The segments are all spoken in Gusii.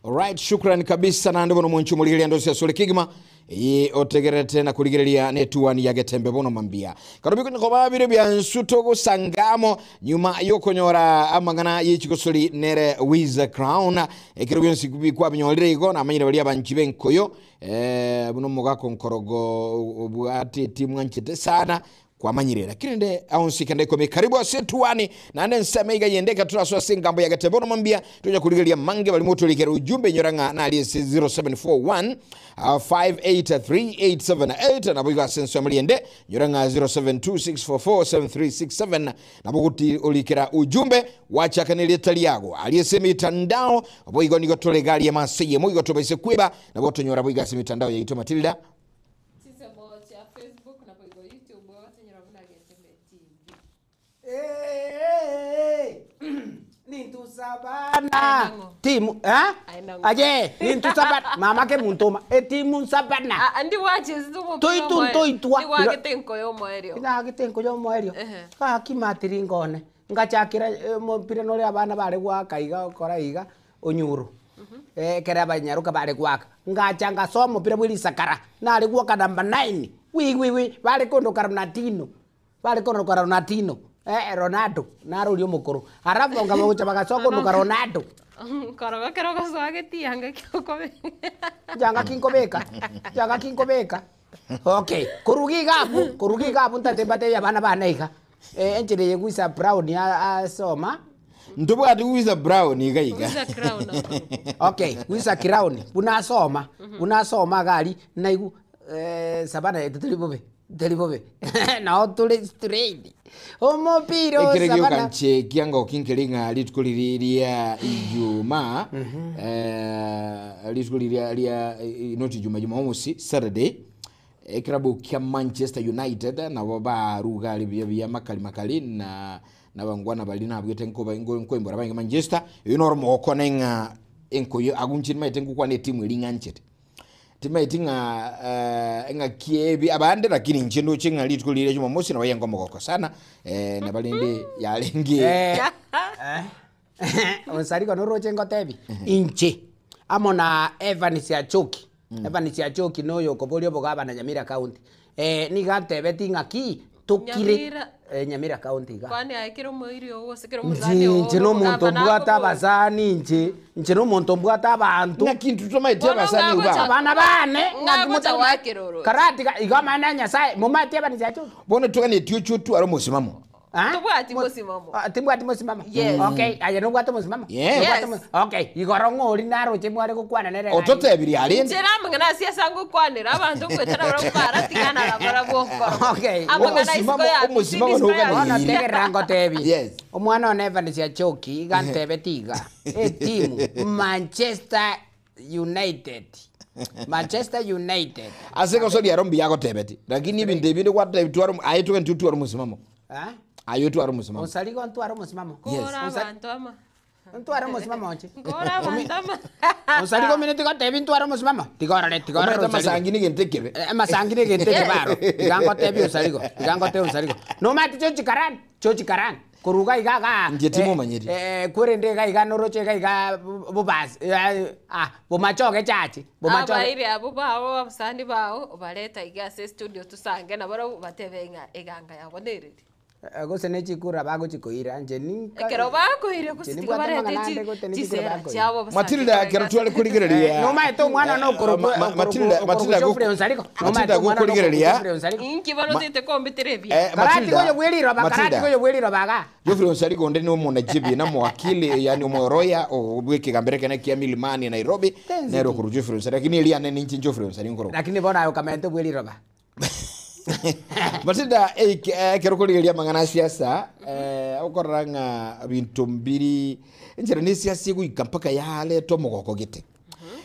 Alright, shukran kabisa naende bono mwanchi omorigereria ndose asore kegima eye otegererete na korigereria netuani ya getembe bono mambia karobi konya koba bire bia togosangamo nyuma yokonyora amang'ana yechigosori nere Wiz Crown ekero bionsi kwabinyorire igo namanyire baria abanchi benkoyo eh, buno omogaka nkorogo obwate etimu anchete sana kwamanyire lakini nde aonsi kende komi karibu ase tuani naende nseme iga yende katuraso ase ngambo ya gatebo mambia tuja kurigeria mange bali moto likera ujumbe nyoranga na ali 0741 583878 nabo iga ase nsemo liende nyoranga 0726447367 nabo kuti olikera ujumbe wachakanirie taliago ali ase mitandao bo igo nigo tolegaria maseye mo igo tobaise kweba nabo tonyora bo iga ase mitandao yaito Matilda Chisemo chia Facebook na boigo YouTube ogotonyora buna Getembe TV. Nintusabana timu eh? Aye, nintusabana mama ke muntoma etimu nsabana Ah, ndi wachezete omopira Toitu omoerio. ntoitwa. Ndi gwagete enkoyo omoerio. Ndagete enkoyo omoerio Ehe. gaki matiringone ngachakera omopira nore abana bare gwaka iga okora iga onyuro ekere abanyaroka bare gwaka ngacha ngasoa omopira bwa erisakara nare gwoka number 9 wi wi wi bare kondoka Ronaldinho bare kondoka Ronaldinho Ronaldo naro oria omokoro alafu ngabagocha bagasoa kondoka Ronaldo Nkorogo kero ogosoa getianga kiokobe. Janga kinkobeka janga kinkobeka okay koruga iga abwo koruga iga abwo ntate mbatebie abana bane iga enchera eye Wisa Brown asoma ntobwati Wisa Brown iga iga Wisa Crown. okay Wisa Crown buna asoma buna asoma iga aria naigwa sabana yaito teri bobe teri bobe nao tore straight omopira o Ekere sabana gioka nche kiango kinkeri ng'a rituko riri ria Ijumaa rituko riria ria not Ijumaa Jumamosi Saturday ekerabu kia Manchester United nabo baruga ari buya buya makali makali na nabangwana bari nabwete nkoba nkoimbora bainge Manchester eyo noro mogokone ng'a enkoyo agunchire maete nkokwana etimu eri ng'anchete timaeti ng'a ng'a kiebi abande lakini inche ndoche ng'a rituko riria Jumamosi nabo yengo omogoko sana nabarende yarenge Onsariko noroche ngotebi inche amo na Evans Achoki Evans Achoki noyo okoboria obogabana Nyamira County niga antebeti ng'aki tokire Nyamira. Nyamira County iga Kwani aye kera omoiri oo gose kera Inche omosani oo inche nomonto omogabana mbwate akobori. abasani inche inche nomonto mbwate abanto Ng'aki intwe tomaeti Bono abasani ng'agocha- iga abana bane ng'aki Ng'agocha motari- gwakera oroche. Karatiga igo amang'ana ya Nyasaye momaeti Evans Achoki bono toganetie ochio otware omosimamo Ah? Tobwati mosimamo. Ah, timbwati mosimamo? Yes. Okay, aye nobwate mosimamo? Yes. Nobwate Yes. Okay, igoro ng'o ori naroche mware gokwana nere ng'ai? Ototebirie arende. Inche amang'ana ase ase angokwanera abanto ngoetera barabwo bara tigana na barabwo nkoro. Okay. Amang'ana isiko Omosimamo- ya omosimamo isiko ya noganeirie. Bono tegerera ngotebie. Yes. Omwana one Evans Achoki iga ntebeti iga. Etimu Manchester United. Manchester United. Ase gosori aro mbuya agotebeti lakini ebinto ebinde gwatebeti tware aye togenti otware omosimamo. Ah? Aye otware omosimamo. Osarigo ntware omosimamo. Yes. Kora abanto ama. Ntware omosimamo inche. Nkore abanto ama. Osarigo mine tigotebi ntware omosimamo. Tiga orore, tiga orore Omanyete Osarigo. amasangi negento ekebe. Amasangi negento ekebe aro. Tiga ngotebi Osarigo, tiga ngotebi Osarigo. Nomanyete George Karani? George Karani. Korwa iga iga iga Inche timomanyeti. kwerende iga iga noroche iga iga bobasi ah bomachoge chache bomachoge. Abairi abwo bao abasani bao obareta iga ase estudio tosange nabarabwo batebe ng'a eganga yabo nereri. Gose ne chikura bagochikoira inche ninka Ekero bakoire inche gose tiga nimbwate barete amang'ana ande chi- gote ne chikura chisera bakoira. chiabo basake Matilda kare kero gase. tware kurigereria Nomaete omwana Eh, nokorokwa Ma- Matilda Matilda okorokwa Geoffrey Onsariko. Nomaete Matilda omwana gokorigereria nokorokwa Geoffrey Onsariko. Inki barotete kombetera ebiya. Eh, Karati Matilda goyo bweriroba, karati Matilda goyo bweriroba iga. Geoffrey Onsariko onde ni omonajibi na mwakili yani omoroya obwekigambere kene kia Milimani Nairobi Tenzi nero ki. kuru Geoffrey Onsariko lakini eliane ninchi Geoffrey Onsariko nkoro Lakini bono aye okamenta bweriroba. Matilda ekero okorigereria amang'ana a siasa eh, okorora ng'a binto mbiri enchera na esiasa egoika mpaka yareta omogoko gete.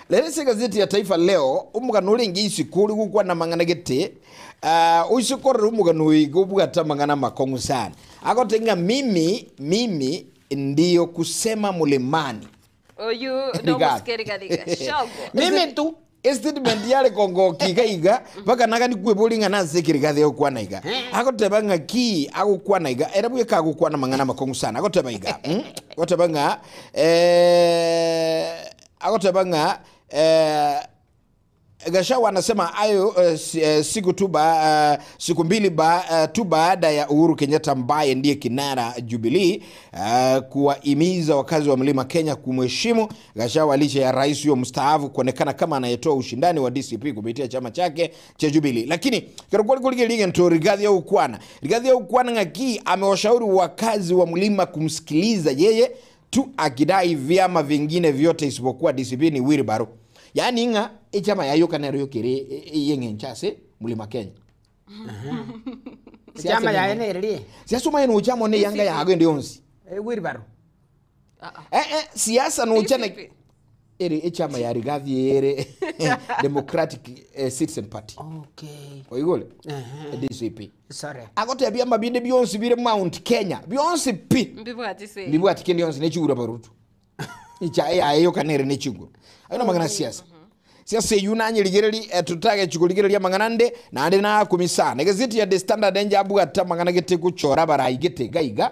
Rero ase egazeti ya Taifa Leo, omogano orenge isiko ore gokwana amang'ana gete, ah, oise korora omogano oyo iga obwate amang'ana amakong'u sana. Agote ng'a mimi, mimi ndiyo kusema mlimani. Oyu Rigathi. nomosikeri Rigathi Gachagua. Mimi tu. Estatement yare kongoki iga iga mpaka naga nikweboria ng'a nase eke Rigathi agokwana iga. Agoteba ng'a ki agokwana iga ere bweka agokwana amang'ana amakong'u sana agoteba iga agoteba ng'a eh, agoteba ng'a eh, Gachagua anasema hayo siku tu ba, siku mbili ba, tu baada ya Uhuru Kenyatta ambaye ndiye kinara Jubilee kuwahimiza wakazi wa Mlima Kenya kumheshimu Gachagua licha ya rais huyo mstaafu kuonekana kama anayetoa ushindani wa DCP kupitia chama chake cha Jubilee. Lakini kero Rigathi Ukwana. Rigathi Ukwana ng'aki amewashauri wakazi wa Mlima kumsikiliza yeye tu akidai vyama vingine vyote isipokuwa DCP ni wheelbarrow. Yaani ng'a echama yayo kanero yokere yeng'encha ase Mlima Kenya. Echama yaye neririe. Siasa omaye nochama one eyanga yago ende yonsi. Wheelbarrow. Ah, ah. Siasa nochana DCP. ere echama ya Rigathi ere Democratic Citizen Party. Okay. Oigole? DCP. Sorry. Agotebia amabinde bionsi bire Mount Kenya. Bionsi pi. Mbibwati se. Mbibwati kende yonsi nechigura barutu. Icha ayo kanere nechigura. Ayo namang'ana siasa. Siasa eyu nanyerigereri tutage chikorigereria amang'ana nde naende nakumisa. Egazeti ya The Standard enje abwate amang'ana gete gochora abarai gete iga iga.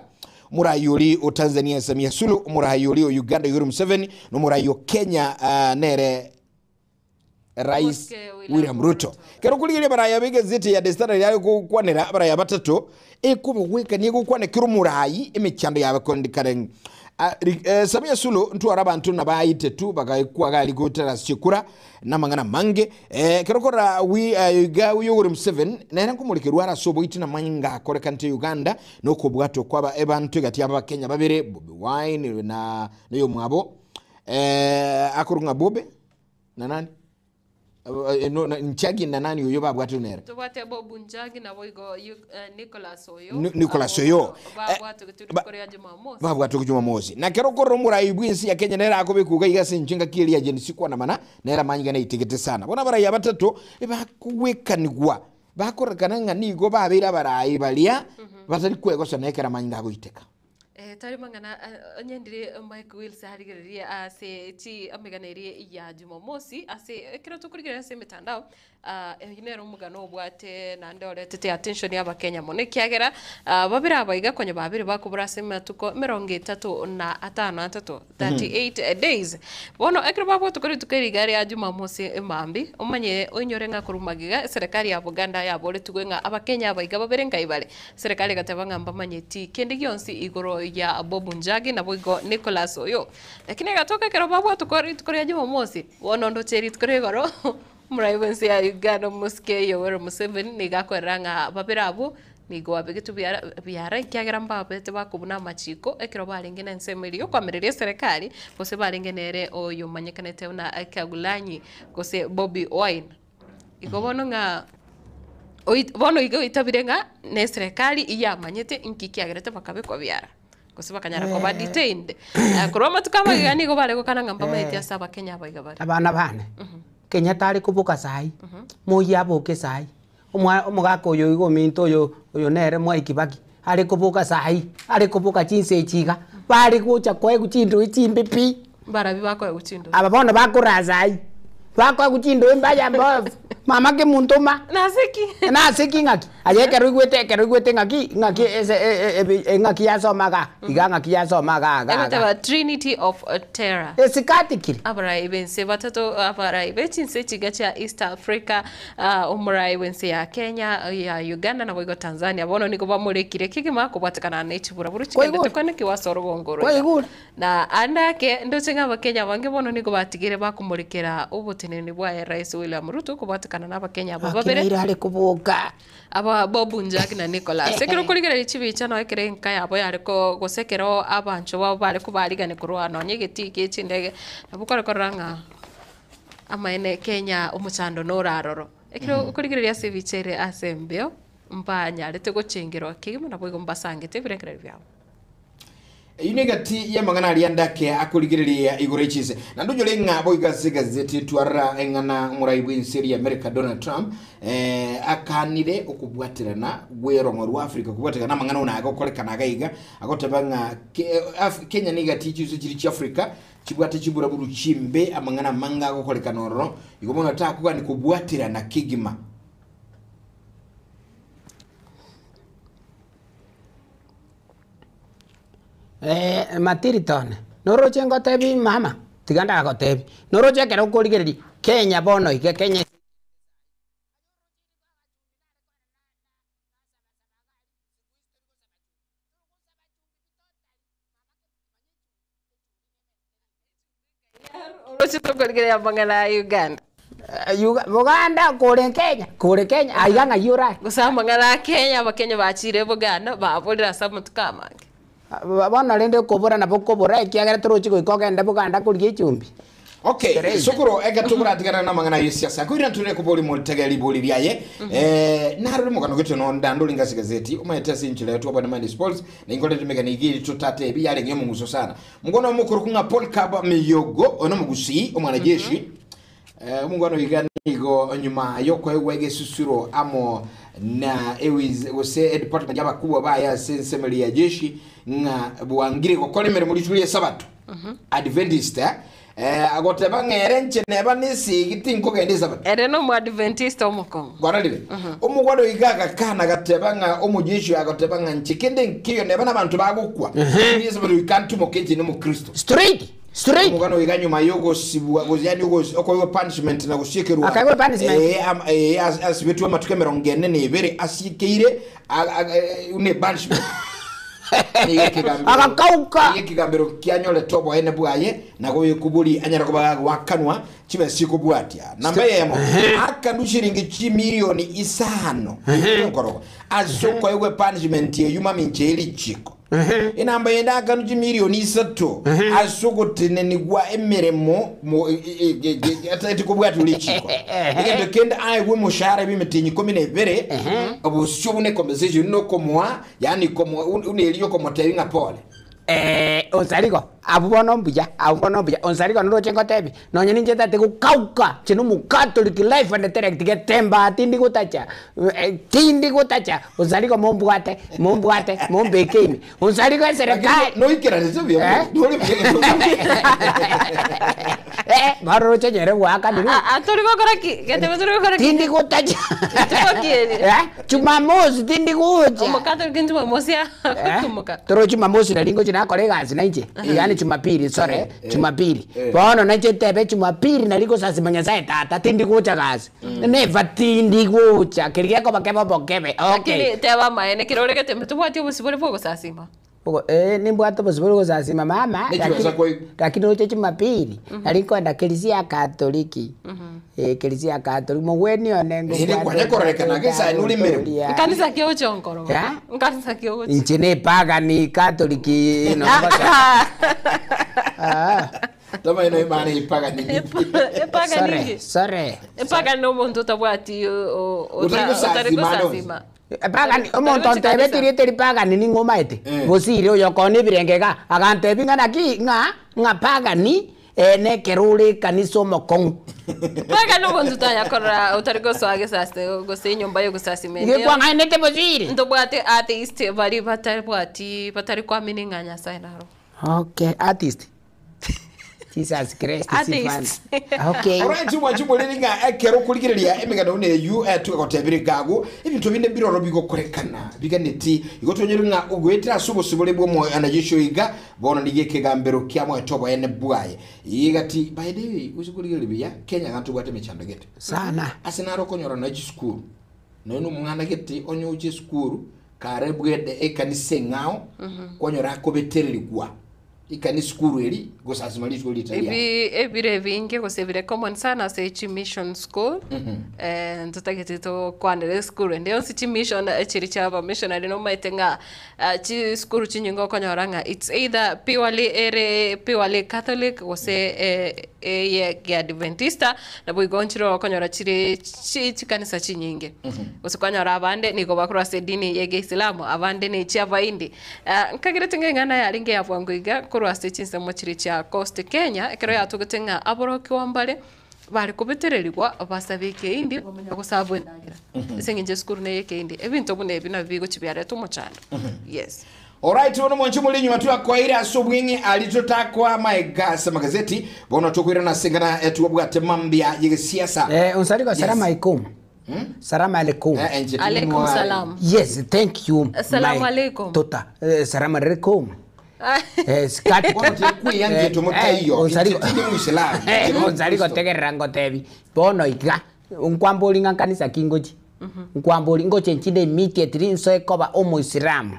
Omorai ori o Tanzania Samia Suluhu, omorai ori o Uganda Yoweri Museveni, na omorai o Kenya nere Rais Mosque William William Ruto. Ruto. Kero okorigereria abarai aba egazeti ya The Standard yare gokwanera abarai abatato, ekobogwekania egokwana kera omorai emechando yabe kondikare. Samia Suluhu ntware abanto nabaite tu bagaikwa gari gotera chikura namang'ana amange. Kero okora wi iga Yoweri Museveni nere nkomorekerwa are ase oboiti namanyinga akorekanete Uganda nokobwatwa kwaba ebanto egati yabo abakenya babere Bobi Wine na noyomwabo akorwa ng'a Bobe na nani? No, na, Nchagi na nani oyo babwatire nere? Tobwate Bob Njagi nabo igo Nicholas Oyo. Nicholas Abo Oyo. babwate goturi koria Jumamosi. Babwate ku Jumamosi. Na kero korora omorai bw'ensi ya Kenya nere akobekuga iga ase inche ngaki eria Gen Z kwana mana nere amanyinga naitegete sana. Bono abarai abatato ebakogwekanigwa bakorekana ng'a nigo babeire abarai baria batari kwegosana ekero amanyinga agoiteka. Tari mang'ana onyendire Mike Wills arigererie ase chi amegano eria ya Jumamosi ase ekero tokorigereria ase emitandao eyio nere omogano obwate naende oretete attention ya abakenya mono ekiagera babere aba iga konya babere bakobora ase amatuko emerongo etato na atano atato 38 days. Bono ekero babwate kore rituko eriga ria Jumamosi emambi omanye oinyore ng'a korwa magega eserikali ya Buganda yaboretigwe ng'a abakenya aba iga babere ngai bare. Serikali egateba ng'a mbamanyeti kende gionsi igoro ya Bob Njagi nabo igo Nicholas Oyo. Lakini egatoka ekero babwate kore rituko ria Jumamosi bono ndoche rituko ria igoro omorai bwensi ya Uganda omosike Yoweri Museveni niga akorera ng'a babere abwo nigo babegetwe biara ekiagera mbabete bakobuna amachiko ekero barenge na ensemo eria yokoamereria eserikali gose barenge nere oyo omanyekanete buna Kyagulanyi gose Bobi Wine. Igo bono ng'a bono igo oitabire ng'a na eserikali iyamanyete inki kiagerete bakabekwa biara gose bakanyara koba detained. Korwa amatuko amagega nigo bare gokana ng'a mbamanyete ase abakenya abaiga bare. Abana bane Kenyatta are koboka sai moi aboke sai omogaka oyo igo ominto oyo oyo nere Mwai Kibaki are koboka sai are koboka chinse echiga bare gocha koegwa chindoi chimbe pi Barabi bakoegwa chindoi aba bono bakora sai bakoegwa chindoi mbaya mbovu Mama kemunto ma. Nase ki? Nase ki ng'aki? Aye ekero oigwete ekero oigwete ng'aki ng'aki ase eng'aki yasoma igaa, iga ng'aki yasoma igaa igaa igaa. Egoteba Trinity of Terror. Esikatikiri. Abarai b'ense batato abarai be chinse chiga chia East Africa, omorai bw'ense ya Kenya, ya Uganda naboigo Tanzania bono nigo bamorekire kegima kobwatekana ne chiburaburu chigendete Kwaigure? kwanekigwa ase orogongo roria. Kwaigure? Na ande ake, ndoche ng'a Abakenya abange bono nigo batigire bakomorekera oboteneneri bwaye Rais William Ruto kobwatekana na Abakenya aba Gaki babere, naira are koboka. aba Bob Njagi na Nicholas. Ekero okorigereria chibicha nonya ekero enka yabo yare ko gose ekero abanchwa babo bare kobarigania korwa nonya egetii gie chindege, nabo okore korora ng'a amaene Kenya omochando nore aroro. Ekero okorigereria ase ebicha ere ase embeo, mbanyarete gochengerwa kegima naboigo mbasangete ebirengererio biabo. Eyio negati y'amang'ana aria ndake akorigereria igoro y'echinse. Naende onyore ng'a boigo ase egazeti etwarora eng'ana omorai bw'ense eria America Donald Trump eh, akanire okobwaterana bw'erongo rwa Africa kobwatekana namang'ana buna agokorekana iga iga agoteba ng'a Ke- Af- Kenya negati y'echinse chiria chia Africa chibwate chiburaburu chimbe amang'ana amange agokorekana ororo igo bono takogani kobwaterana kegima. Matiriton, noroche ngotebi mama, tiga ndagotebi, noroche ekero okorigereria Kenya bono iga Kenya. Oroche tokorigereria amang'ana a Uganda. Boganda kore Kenya, kore Kenya, aiga ng'ai orae. Gose amang'ana a Kenya, abakenya bachire Boganda, baborire ase amatuko amange. Bono rende okobora nabo okobora ekiagera torochi goika ogende Boganda korigia echumbi. Okay, sokoro eke tokoratigana na amang'ana ya siasa koira ntore kobori motege ribori riaye narore mogano gete no ndando ringa ase gazeti omanyete ase enchera twabana Monday Sports na inkorete emegano iga eri totate ebi yarenge omong'uso sana Omongwana omokorokwa ng'a Paul Kaba Miyogo, oyo nomogusii, omwanajeshi. Omongwana oyo iga nigo nyuma yokoegwa egesusuro amo na ewiz gose edepartment y'abakubwa baye ase ensemeri ya jeshi ng'a bwangire gokora emeremo rituko ria esabato. Adventist eh, eh, agoteba ng'a ere inche neba nesegi tinkogenda esabato. Ere nomoadventista omokong'u. Kwarorire? Omogwani oyo iga agakana agateba ng'a omojeshi oyo agateba ng'a inche kende nkeiyo neba nabanto bagokwa, Yeso bari goika ntimoke inche nomokristo. Straight, straight. Omogwani oyo iga nyuma yogosibwa gose yaani ogos- okoegwa punishment na gosiekerwa Akaegwa punishment. Eh, asibetwe amatuko emerongo ene na ebere asiekeire une punishment. Nigo ekegambero- Agakauka. nigo ekegambero kianyorete oboene bwaye na goyekobori anyare koba gagoakanwa Chibesa chikobwatia. Namba eyemo, akandu chiringi chimilioni isano enkorogo ase okoegwa epunishment eyio mamincha ye richiko. Enamba ende akandu chimilioni isato ase ogotenenigwa emeremo mo- e- e- e- e- etagete kobwatia richiko. Egento kende aegwe omoshahara bw'emetienyi ikomi na ebere obosio buna ecompensation nokomoa yaani komoa buna erio okomotebia ng'a pole. Onsarigo, abwo bono mbuya, abwo bono mbuya. Onsarigo noroche ngotebi, nonye ninche ntagete gokauka, inche na omokatoliki life and direct getemba tindi gotacha, tindi gotacha, onsarigo mombwate, mombwate, mombeke ime. Onsarigo eserekari. Lakini noikeranete buya Eh? nore buya Eh, bono roche nyere goakanirwe. Ah, ah, tori gokora ki? Getebe tori gokora ki? Tindi gotacha. Tugokieri. Eh, Jumamosi tindi gocha. Omokatoliki Jumamosi agotumoka. Toro Jumamosi nari ngochi nakora egasi nainche, yaani Jumapili sorry, Jumapili. Bono nainche ntebe Jumapili nari gosasima Nyasaye tata tindi gocha gasi. Never tindi gocha, keria gekoba kebe obokebe, okay. Lakini teba amaene kero ore getembe tobwati obosibore bwa ogosasima. Ogo eh nimbwate obosibore gosasima mama, Ne chibesa lakini kwaigwa. lakini roche Jumapili, nari nkoenda kerisia ya Katoliki. Eh, kerisia ya Katoliki, mogweni one Rende kwanya kororekana gesa nore emeremo. Nkanisa ki ogocha onkorogo? Ya? Nkanisa ki ogocha? Inche ne epagani Katoliki no Ah, Tamaino imana ipagani. Epagani sorry, inki? sorry. Epagani na omonto otabwati Otari gosasima otari gosasima. Epagani, omonto Otari gochia ontebeti kanisa. rieta eri pagani ning'o omaete? Eh. Gosire oyo okona ebirenge iga, agantebi ng'a naki ng'a ng'a pagani nekero ore ekanisa omokong'u. Pagani omonto otanya korora otari gosoa gesase gose enyomba yogosasima Iga ende. ekwang'ainete bosire. Ntobwate atheist baria batabwati batari koamini ng'a Nyasaye naro. Okay, atheist. Jesus Christ Atheist. sifana. Okay. Alright, mwanchi moriri ng'a ekero okorigereria emegano buna eywo eh, twegotebire iga ebinto binde mbiroro bigokorekana biganeti igo twonyore ng'a ogoetera ase obosibore bwa omoyo ana Yesu iga bono nigo ekegambero kia moeto oboene bwaye igati by the way gose korigereria buya Kenya iga ntobwate emechando gete Sana. ase naro okonyora noe chisukuru noe na omwana gete onye oche esukuru kare bwede ekanisa eng'ao kwanyora akobetererigwa ekanisa esukuru eri gosasima rituko ritari yaye. Ebi ebire ebinge gose ebire common sana ase chimission school eh, ntotagete tokwanera esukuru ende yonsi chimission chiri chia abamissionary nomaete ng'a ah, chisukuru chinyinge okonyora ng'a it's either purely ere purely catholic gose eh, eye kiadventista nabo igo nchire okonyora chire chi chikanisa chinyinge gose kwanyora abande nigo bakorwa ase edini ya egeisilamu abande ne chia abaindi Ah, nkagerete ng'a eng'ana yarenge ya bwango iga korwa ase chinsemo chire chia Coast Kenya ekero yatogete ng'a aborokiwa mbare bare kobetererigwa basabe ekeindi bamanya gosabwa endagera ase eng'encho esukuru neye ekeindi ebinto buna ebi nabio bigochi biareta omochando yes. Alright, bono mwanche muri nyuma twakoire ase obweng'e ari totakoa amaega ase amagazeti bono tokoirana ase engana etwabwate mambia yegesiasa Eh, unsariko Yes. salamu alaikum. Salamu alaikum. Eh, enche Alaikum timwa- salam. Yes, thank you. Assalamu my alaikum. Tota. Eh, salamu alaikum. Eh, skati. Bono tikwiyangie tomotaiyo unsariko. Inche tindi muisilamu Eh, unsariko tegerera ngotebi. Bono iga nkwambori ng'a kanisa kingochi. Nkwambori ngoche nchinde immediately nsoe koba omoisilamu.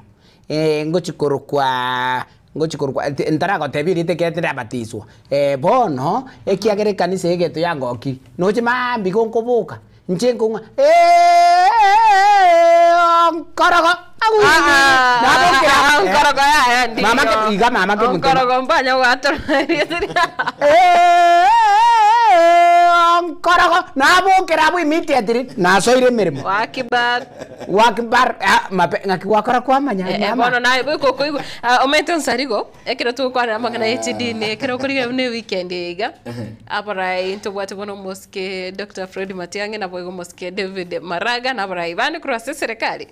Eh, ngochi korokwa ngochi korokwa ntaragotebi rite kere tirabatiswa. Eh, bono ekiagera ekanisa egeto yangoki. Noche mambi gonkoboka. Nche nkong'a eh nkorogo. Ah, Nabokera. ah, nkorogo yaya ndiyo. Mama ke- iga mama ke mutema. Nkorogo mbanya gwatora nkorogo nabokera abwo immediately nasoire emeremo wakibar wakibar ah, mape ng'aki gwakora kwamanya Eh, eh, mama. bono naye bwikokoigwa omete onsarigo ekero togokwanera amang'ana ya echidini ekero okorigia buna eweekend iga abarai ntobwate bono omosike Dr. Fred Matiang'i nabo igo omosike David Maraga na abarai bande korwa ase eserekari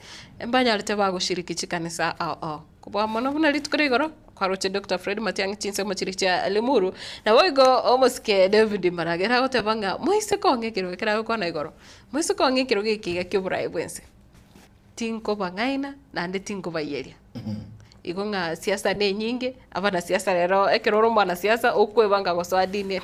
mbanyarete bagoshiriki chikanisa ao ao kobua mono buna rituko ria igoro kwaroche Dr. Fred Matiang'i chinsemo chiri chia Limuru nabo igo omosike David Maraga eragoteba ng'a moise kong'a ekero ekero agokwana igoro moise kong'a ekero geke iga kia oborai bwense tinkobang'aina naende tinkobayeria igo ng'a siasa na enyinge abanasiasa rero ekero ore omwanasiasa okwebanga gosoa dini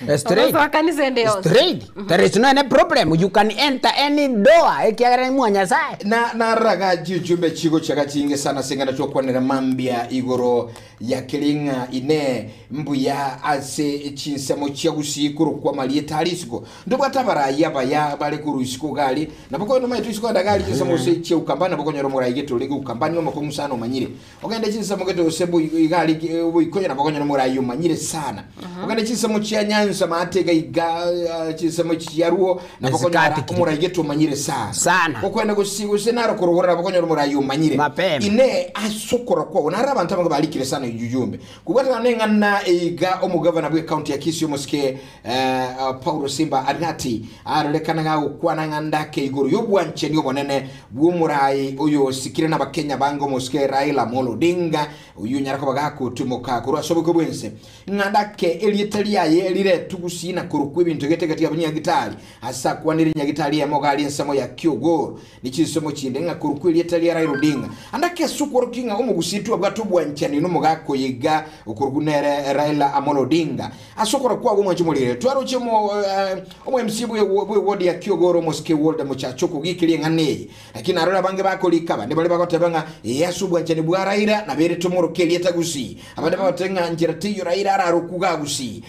Eh, straight. Ogosoa kanisa ende yonsi Straight. There is no any problem. You can enter any door. Ekiagera mwa Nyasaye. na naraga chichumbe chigo chiaga chinge sana sengana chokwanera mambia igoro ya kiring'a ine mbuya ase chinsemo chia gusikuru kwa marieta arisiko ndobwata baraya baya bare kurusiko gali naboko no maitu isiko ndagali chinsemo se chia ukambana naboko nyoro murai geto lege ukambani omako musana omanyire ogende chinsemo geto sebo igali buikonya naboko nyoro murai omanyire sana ogende chinsemo chia nyanza matega iga eh, chinsemo chia ruo naboko nyoro Nesikati kiri. omurai geto omanyire sana Sana. okwenda gusenaro kuruhurira bakonyora omurayi omanyire Mapema. ine asokora kwago nari abantu abange barikire sana ijujumbe kubwatana neng'ana eiga omugavana bwe county ya Kisii omosike eh, Paulo Simba arinati arorekana gagokwana ng'andake igoro y'obwanchani obonene bw'omurayi oyo osikire n'abakenya bange omosike Raila Amolo Odinga oyo nyara koba gakotumoka korwa ase oboke bwense ng'andake erieta riaye riretugusi na korokwa ebinto getegeti abanyagitari ase akwanire nyagitari emo gari ensemo ya Kiogoro nichisomo chinde ng'a korokwa erieta ria Raila Odinga andake ase okworokia ng'a omogusitu abwate obwanchani nomogakoyiga okorokwa nere Raila Amolo Odinga ase okorokwa kwago omwanchi morire twaroche omo eh, omo MC bwe bwe ward ya Kiogoro omosike Walter Muchacho kogikirie ng'ana eye lakini arora abange bakorika abande bari bagoteba ng'a eye ase obwanchani bwa Raila nabere tomoroke erieta gusii abande bagoteba ng'a njera teiyo Raila ararokuga gusii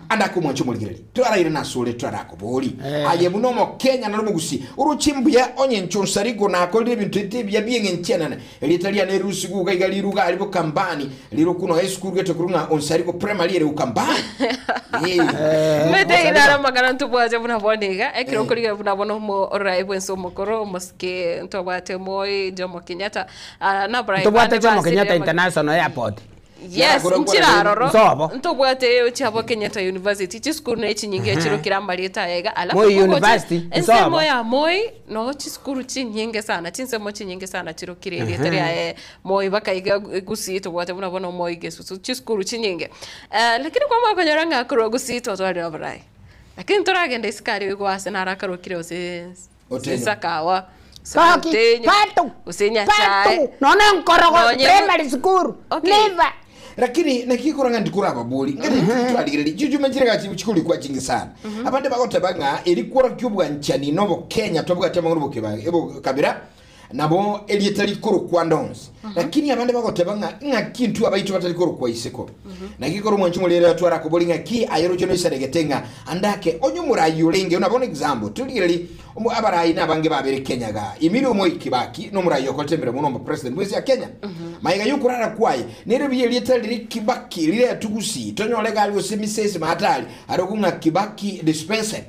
andake omwanchi omorigereri twaraire nasore twarakobori aye buna omokenya naro omogusi oroche mbuya onye nchonsarigo nakorire ebinto ete bia bieng'enchenene erieta riane erusigu iga iga riruga ari bokambani rirokuno esukuru gete korwa ng'a onsarigo primary ere ukambani Eh. mete inara amang'ana ntobwate buna bono iga ekero okorigia buna bono omo orai bwense omokoro omosike ntobwate moi Jomo Kenyatta ah, na abarai Tobwate bande Jomo basire Kenyatta ama- International Airport. Yes, nchiraroro Nsobo. ntobwate chiabo Kenyatta University chisukuru ne chinyinge chirokire amarieta aya iga alafu Moi kogocha University, ensemo nsobo. ya Moi no chisukuru chinyinge sana chinsemo chinyinge sana chirokire erieta riaye Moi bakaiga Gusii tobwate buna bono Moi Gesusu chisukuru chinyinge. Lakini kwamanya konyora ng'a korwa Gusii twatwarire oborai lakini toragenda isikari oigwe ase naro akarokire gose Otenyo. sakawa Kaki, patu, gose Nyachae patu, nono nkorogo Nonye- primary school, Okay. never. Lakini nakikora ng'a ndikura ababori ngati chichuma chirega chikuri kwa chingi sana abande bagoteba ng'a erikora kyobwanchani nobo Kenya tobwate amang'ana obokeba ebo kabira nabo erieta rikorokwa ndonsi lakini abande bagoteba ng'a ng'aki intwe abaito batari korokwa isiko nakikora omwanchi omorere twara kobori ng'aki ayeroche noisaregete ng'a andake onye omorai orenge nabo example turigereri abarai nabange babere Kenya ga Emilio Moi Kibaki nomorai okorete emeremo nomo president bwese ya Kenya maiga yokorara kwaye nere biye rieta riri Kibaki rire tugusi tonyore gari gose misese matari aroku ng'a Kibaki dispensary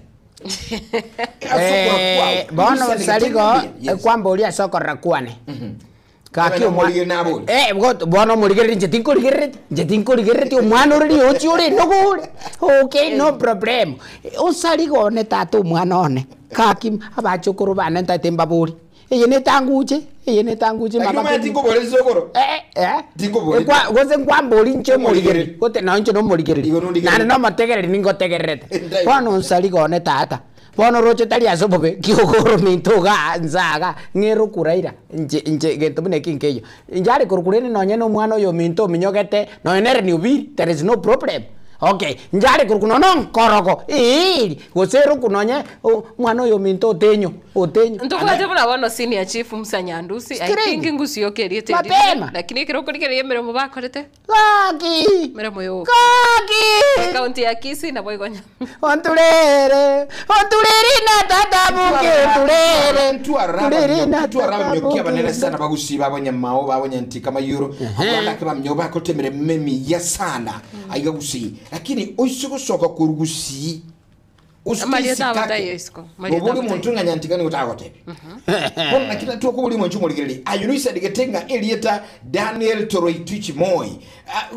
Bono sarigo kwamba oria asokorera kwane Gaki Ebe nomorigeri nabori. Bono omorigereri inche tinkorigerereti inche tinkorigerereti omwana ore riochi ore nogo ore okay no problem osarigo one tata omwana one gaki abachokoro bane ntaete mbabori eye netanguche eye netanguche Lakini mama omanye tinkoboreri sokoro Tinkoboreti. Gose nkwambori inche omorigereri Omorigereri. gote no inche nomorigereri Igo nondigereri. naende nomotegereri ningotegererete Ndai. bono onsarigo one tata bono roche tari ase obobe kiogoro minto iga nsa iga ng'ere okuraira inche inche gento buna eki nkeiyo inche are korwa korende nonye na omwana oyo ominto ominyogete nonye nere ni obiri there is no problem okay inche are korwa nono nkorogo eeri gose ere okwo nonye omwana oyo ominto otenyo otenyo Ntobwate buna bono senior chief Musa Nyandusi I Screen. think ngusiyoka erieta eri Mapema. lakini ekero okorigereria emeremo bakorete gaki emeremo yoka gaki kaunti ya Kisii nabo igonya onturere onturere na tata buke onturere turere na twarora tata abanyoki abanene buke sana bagusi babonye mao babonye ntika mayuro abandake bamnyo bakotemere memiya sana aiga gusi lakini oise gosoka korugusi Marieta abatayo isiko, Marieta obori abatayo. omonto ng'a nyantika nigo tagotebe bono lakini twakobori omonto omorigereri ayo noisadigete ng'a erieta Daniel Toroitich Moi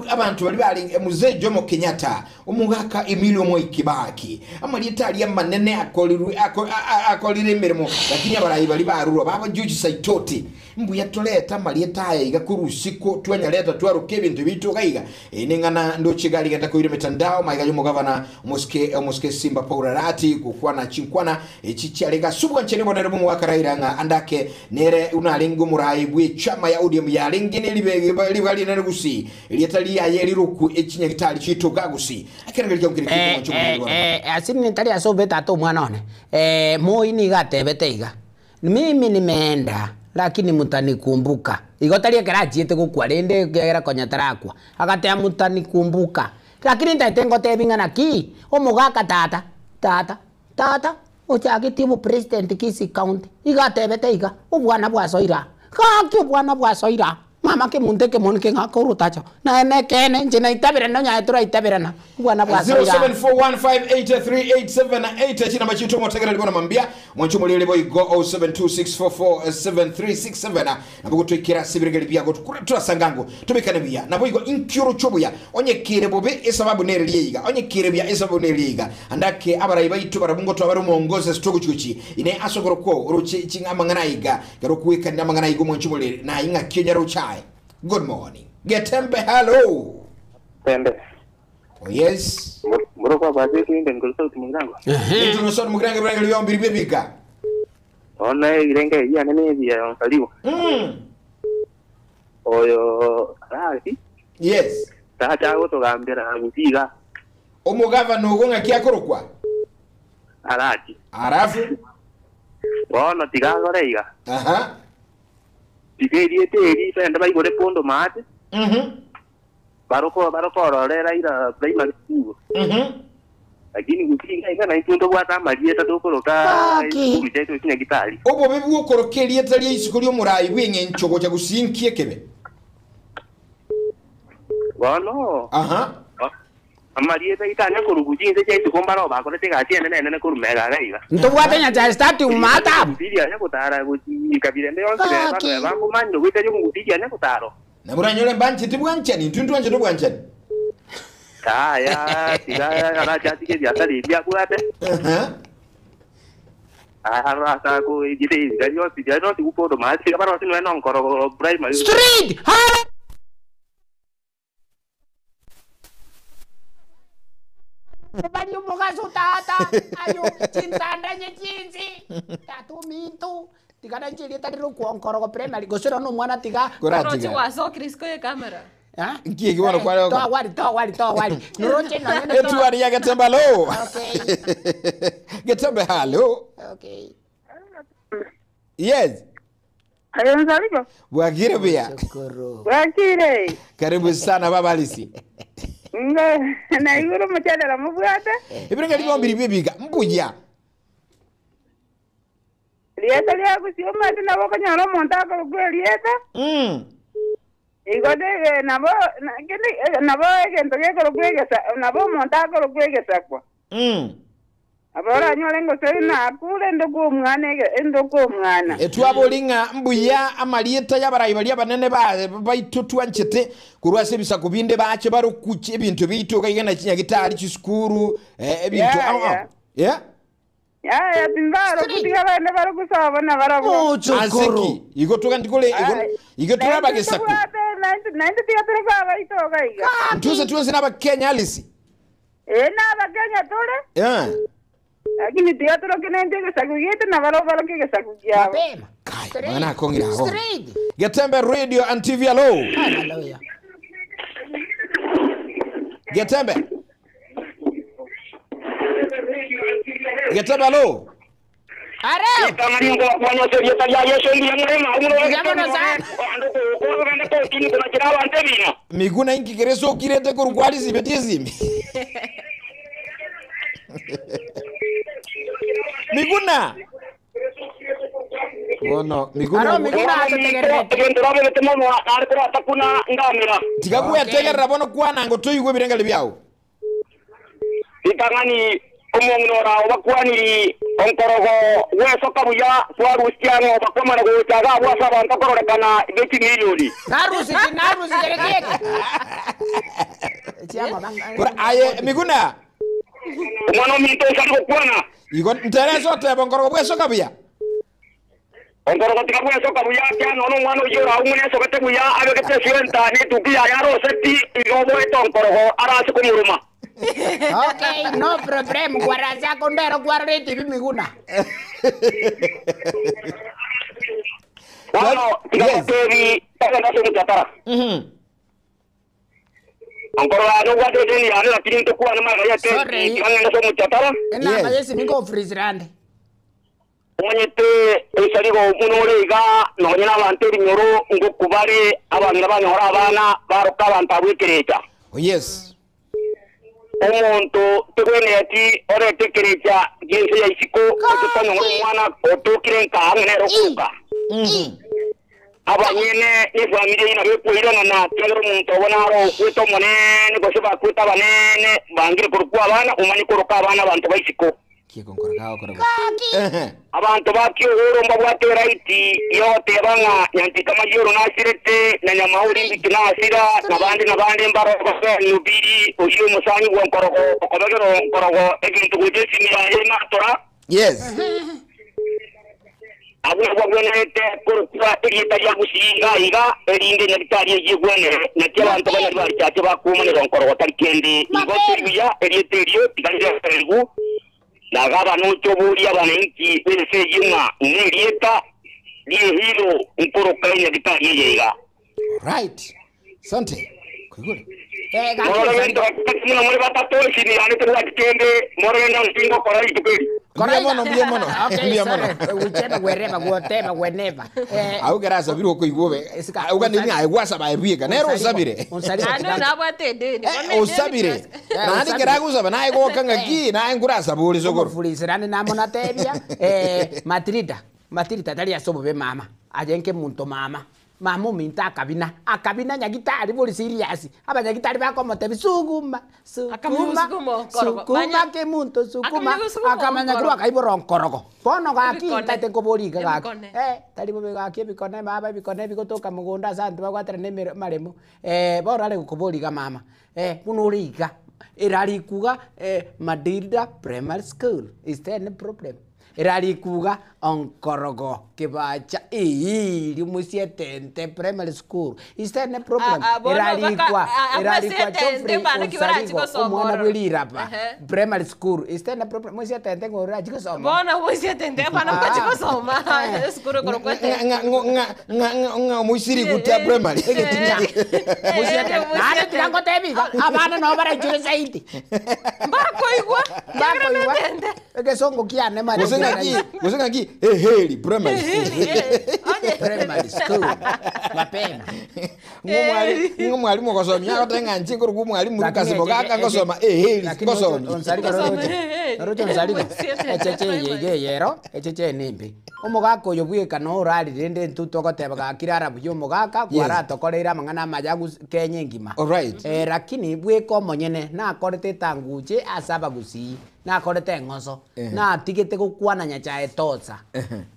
abantu bari bari mzee Jomo Kenyatta omogaka Emilio Moi Kibaki amarieta aria manene akorirwe akorire emirimo lakini abarai bari barurwa baba George Saitoti mbuya toreta amarieta aya iga korusiko twanyareta twaruka ebinto bitu iga neng'ana ndochigari genda koire mitandao maiga yomogavana omoske omoske Simba Paul Arati gukwana chinkwana echichiarega subwa nchene bonere bomo wakaraira ng'a andake nere unarenga omorai bwe chama ya ODM yarenge neribe libali nere gusi erieta riaye riruku echinyagitari chitoka gusi akerengeria nkiri kiko Eh, asini nitari asobe tata omwana one Moi niga atebete iga mimi nimeenda lakini mutanikumbuka igo tari ekero achiete gokwa rende ekero konya tarakwa agatea mutanikumbuka lakini ntaete ngotebi ng'a naki omogaka tata tata tata ochagetie obopresident Kisii county iga atebete iga obwana bwasoira gaki obwana bwasoira mama kemonto ekemoni keng'aka orotacho naende ekene inche naitabera nonyaye toraitaberana obwana bwasoira 0741583878 chinamba chito motegereri bona mambia mwancho mulire boigo 0726447367 nabo gutwikira sibiregeri byago turasangango tubikane bia nabo igo inkyuro chobuya onyekire bobe esababu nere liiga onyekire bia esababu nere liiga andake abarai baitu barabungo twabari muongoze sitogo chuchi ine asogoro ko uruchi ching'amang'ana iga garo kuweka amang'ana igo mwancho mulire na inga kinyaro chai. Good morning Getembe, hello. Pembe. Oh yes. Muroko baje inde ngol sauti mugirango. Into no son mugirango bra liombi bibika. Ona irenge iya nene bia onsaliwa. Oyo razi. Yes. Tata gotogambira gusiga. Omugava nugo ng'aki akorokwa? Araji. Arafu. Bono tigagore iga. Aha. Tigeriete eri pende baigore pondo maate. Baroko baroko rorera ira primary school. Lakini gusiga iga na itundo bwata amarieta tukoroka. Baki. Kujeto kinya gitari. Obobe bwokorokeria tari isiko ryo murayi bw'eng'encho gocha gusinkie kebe. Bono. Aha. Amarieta itanya koruguchinze chaitu kombaro bakorete gachi ene nene korumega gaiga. Ntobwate Nyachae stadium matabu Ngutiri anya gutara guchi kabirende yonse Baki. bandu bangumanyire gwita yo ngutiri anya gutaro. Naburanyore mbancheti bwanchani intwe ntwanchete obwanchani. Aya tiga arachatige ebiasara ebi abwate. Arasako egire ebiga riosi riari riosi gupodo machi barosi noe nonkoro primary. Street! Hara! Bari omogaso tata ayo chinsandanye chinsi tata ominto tiga nainche erieta rire okwonkorogo primary gose nonya omwana tiga Roche Koratiga. gwasokire isiko ye camera. Ah? Nki eki bono kware gokora? Towari towari towari noroche nonya na- Etuari ya Getembe halo. Okay. Getembe halo. Okay. Yes. Ayo nzalibo. Bwagire buya. Shukuru. Bwakire. Karibu sana baba Alisi. Ngo na iguru muchandara mubwate. Ebirenga libombiri bibiga mbuya. Rieta ria gusio mate nabo kanyora omonto akogwa rieta. Igo de nabo kini nabo egento gekorokwa egesa nabo omonto akorokwa egesakwa. Abora nyore ngose na akure ndoko omwana ege ndoko omwana. Etwabolinga mbuya amarieta y'abarayi baria abanene ba baitu twanchete korwa ase ebisaku binde bache barokuchi ebinto bitu okaigana chinyagitari chisukuru ebinto Yeah, ao, ao. yeah. Yeah? Yaya timbaro kutiga bana barokusaba na barabo. Muchukuru. Aseki igo tugandikole igo igo turabagesaku Nainte tiga turuka abaitoka iga. ntuse twese n'abakenya Alice. Eh na abakenya tore. Yeah. Lakini tiga turoke nente egesaku gitu na barabo baroke egesaku kiabo. Mapema. Kai, Straight. mwana akongera aho. Straight. Getembe Radio and TV hello. Hallelujah. Getembe. Getembe hello. Areo. Miguna inkigereso okirete korukwari zibeti ezimi. Miguna. Bono Miguna. Aro, Miguna atotegererete. Tikakuyategerera bono kwananga toigwe ebirengero byao. Itang'ani omong'ina obakwaniri onkorogo gwesoka buya kwarusiang'o bakwamana gochaga bwase abanto kororekana gechimilioni Narusi narusi kerekeke. Chiama bang. Kora aye Miguna. omwana ominto osari gokwana Igo ntereso oteba nkorogo bwesoka buya. onkorogo tiga bwesoka buya kiano no omwana oyio oraumune esogete buya abegete eswenta netuki yaye aroseti igo oboete onkorogo arase komuruma Okay, no problem. Guarasa kondero guararete bimiguna. bono tiga Yes. batebi tagenda ase omuchatara onkorogo ane obwate edeni yane lakini ntokwana magari Sorry. ate tiga ng'ende ase omuchatara Enamba Yes. yesi mingo freeze rand. omanyete esarigo muno iga nonye n'abantu ebinyoro ngokubare abang'ina banyora abana baroka abantu abwekerecha Oh yes. omonto tegweneti orete ekerecha ginse ya isiko ototanyora omwana otukire nkaang'e nere okuka abanyene n'efamiri eyi nabo ekweirang'ana kiagera omonto obo naro okweta omonene gose bakweta abanene bangire korokwa abana omanye koroka abana abantu ba isiko Kieko nkoroga okorogo. Ehe. abantu bakiohoro mbabwate right yogoteba ng'a nyantika mayoro nasirete na nyamauri mbiki nasira nabandi nabandi mbarogobiri oyo omusanyi gwa nkorogo okobegero nkorogo egintu gocha esimira ematora Yes. abwo bwagwenerete korokwa erieta ria gusinga iga erinde nyagitari eyigwenere naki abantu banyari barichache bakumanera nkorogo tari kende igo teribuya erieta erio tigarirerigu naga abanocho boria abananchi bese eying'a nerieta riehiro nkoroka enyagitari eyeiga Right. Sante. Kuigure. Eh, morogendo muno muri batatu esimirane tebwati kende morogendo nsingo kora rituko eri Mbuya mono mbuya mono. Okay, Mbuya mono. sorry. Ucheba wherever, whatever, whenever. Eh, Augera sabire okoigwe. Esika- Auga ni aye gwasaba ebwiga nero osabire. Unsariko Ano nabwate edeni. Osabire. Nandi osabire. kerakusaba naye goka ng'aki naye nkurasaba uri sokoro. Fulisirane namo natebia. Eh, Matilda. Matilda tali asobo be mama. Ajenke muntu mama. Mama ominto akabina, akabina nyagitari bori serious, abanyagitari bakomotebia suguma, sukuma, Akamanya gosukuma onkorogo. sukuma Manya- kemunto sukuma, Akamanya gosukuma akamanya onkorogo. korwa akaibora onkorogo. Bono gaki Ebikone. ntaete nkobori iga gaki. Ebikone. Tari bobe gaki ebikone baba ebikone ebigotoka mogondo ase abanto babwaterana emere amaremo, bono are gokobori iga mama, buna ore iga, erarikuga Matilda primary school, is there any problem? Erarikuga onkorogo kebacha eeh rimusietente primary school, is there any problem? Ah, ah, bono baka- Erarikwa ah, ah, erarikwa mwasietente Geoffrey bana ki barachi Onsarigo gosoma omwana ororo. bwe riraba Ehe. primary school, is there any problem? Mwisietente ng'a orachi gosoma? Bono mwisietente abana mbachi gosoma esukuru ekoro kwete. Ng'a omoisiri gutia primary. Egetinya. Mwisietente. Naende tiga ngotebi iga, abana nabo baraichore zaidi. Mbakoigwa. Bakoigwa Kiagera egesongo kiane mare Gose ng'aki, gose ng'aki eheri primary. primary school mapema. Ng'o mwalimu ogosomia agote ng'a nche nkorokwa omwalimu Lucas Mogaka ngosoma eheri Lakini ngosomia. onsarigo Ngosoma, noroche eh, eh. noroche onsarigo Mwisietente echeche eye primary. iga eyero echeche ene embe omogaka oyo bweka no orarire rende intwe togoteba gaki rara buya omogaka Yes. kwaratokoreire amang'ana amaya Kenya engima. Alright. Lakini bweka omonyene nakorete etanguche ase abagusii nakorete eng'oso natigete gokwana nyachae tosa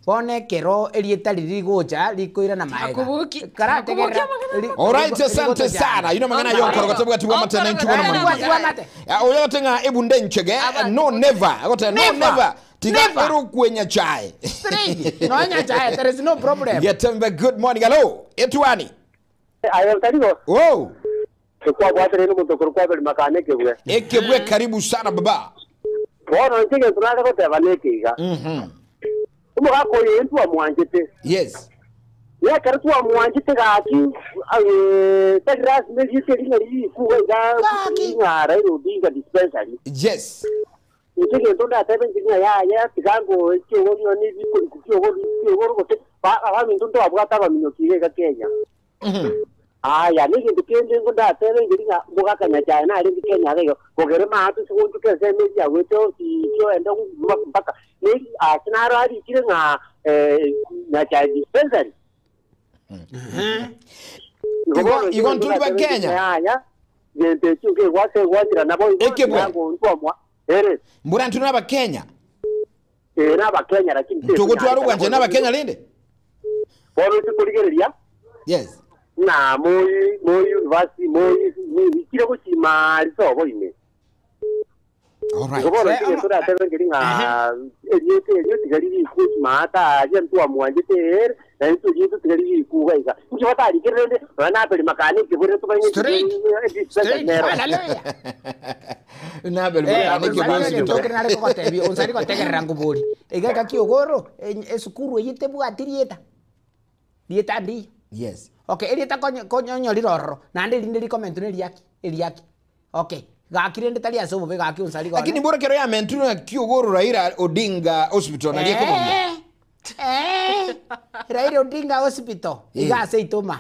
bono ekero erieta riri rigocha rikoirana maega Akubuki. Karategerera, Akubuki amang'ana Alright, asante rigotochana. sana. Ino mang'ana yo nkorogo tobwati bwa mate na nchugo na Onkorogo, mambia. Bwa mate. Oyo gote ng'a ebunde nchege Aba- no never. Agote no Never. never. Tiga Never. ero kwenya chai. Straight. No nyachae, there is no problem. Getembe good morning. Hello. Etuani. Ayo ntarigo Oh. kwabwatire n'omotokoro kwabere makane ekebwe Ekebwe karibu sana baba. bono nche gento nare goteba nekeiga omogaka oyo ntwamwanchete Yes. nekero twamwanchete gaki tari rasmi erieta eri ng'a rikuga iga Gaki. ng'a Raila Odinga dispensary Yes. nche gento ndatebe nche ng'a yaya tiga ngo ekiogo ng'a nibikoriku kiogo kiogo gose abaminto ntwabwate abaminyoki iga iga Kenya aya negento kende ngo ndatebe ngeri ng'a mogaka nyachae narenge Kenya iga igo gogere maate sigontuka ensemo eria yagwete osikio ende mpaka neri ase naro arikire ng'a nyachae dispensary Igo nturi ba Kenya. yaya gento ekio kegwase egwatira nabo Ekebwe. ntwamwa ere Mbura nturi n'aba Kenya. n'abakenya lakini Tugotwara obwanche n'abakenya rinde. bono tikorigereria Yes. na Moi Moi University Moi nikire gochima risobo ime Alright. igo bono Eh, ntige toratebe ngeri ng'a erieta erio tiga ririkuchima ata aria ntwamwanchete ere naende toriete tiga ririkuga iga inche batarikire rende nonya naberi makani ekebore Straight. Straight. Hallelujah. Nabel makane ekebwe hospital. nare kogotebi onsari gotegerera ngobori iga eka kiogoro esukuru eye tebwati rieta rieta ndiyo Yes. okay erieta konyonyorire ororo naende erinde rikomentu na eriaki eriaki okay gaki rende tari ase obobe gaki onsari Lakini mbura kero ya menturu na kiogoro Raila Odinga hospital na rieko bombia. Raila Odinga hospital iga ase itoma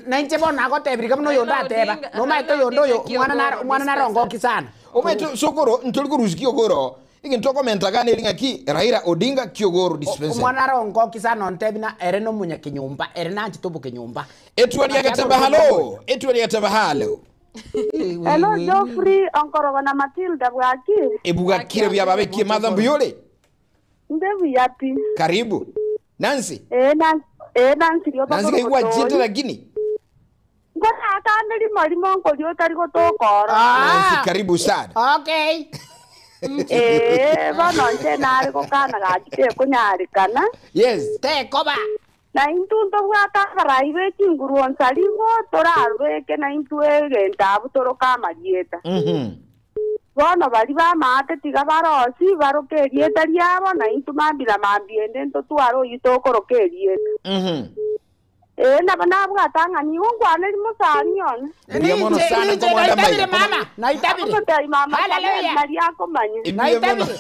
nainche bono nagotebiri kama noyo Raila ndateba Odinga- nomaete Raila oyo ndoyo Odinga mwana Kiogoro mwana narongoki sana Ometo sokoro ntoli kurusi kiogoro. Iginto komenta gane eringa ki Raila Odinga kiogoro dispensary. omwana arongoki sana ontebi na ere nomunya kinyumba ere nanchete obokinyumba Etuani yagateba halo. Etuani yagateba halo. Hello Geoffrey onkorogo na Matilda bwaki Ebuga kire bya babekie madha mbuyole. nde buya pi Karibu. Nancy. Nancy rio Nancy kaigwa chete lakini. ngorakane rimo rimo nkori otari gotokora Nancy karibu sana. okay bono nche nare gokana gaki tekonyarikana Yes. tekoba na intwe ntobwate abarai be chinguru onsarigo torarweke na intwe egento abwo toroka amarieta bono bari bamaate tiga barosi baroke erieta riabo na intwe mambira mambiende ntotware oywo tokoroka erieta nabo nabwate ng'a nigo nkwane mosani one Ndiyo mono sana Ninche, komwanda naitabire maiga. mama naitabire Ogotebi mama Hallelujah. nari akomanya Ndiyo mono. naitabire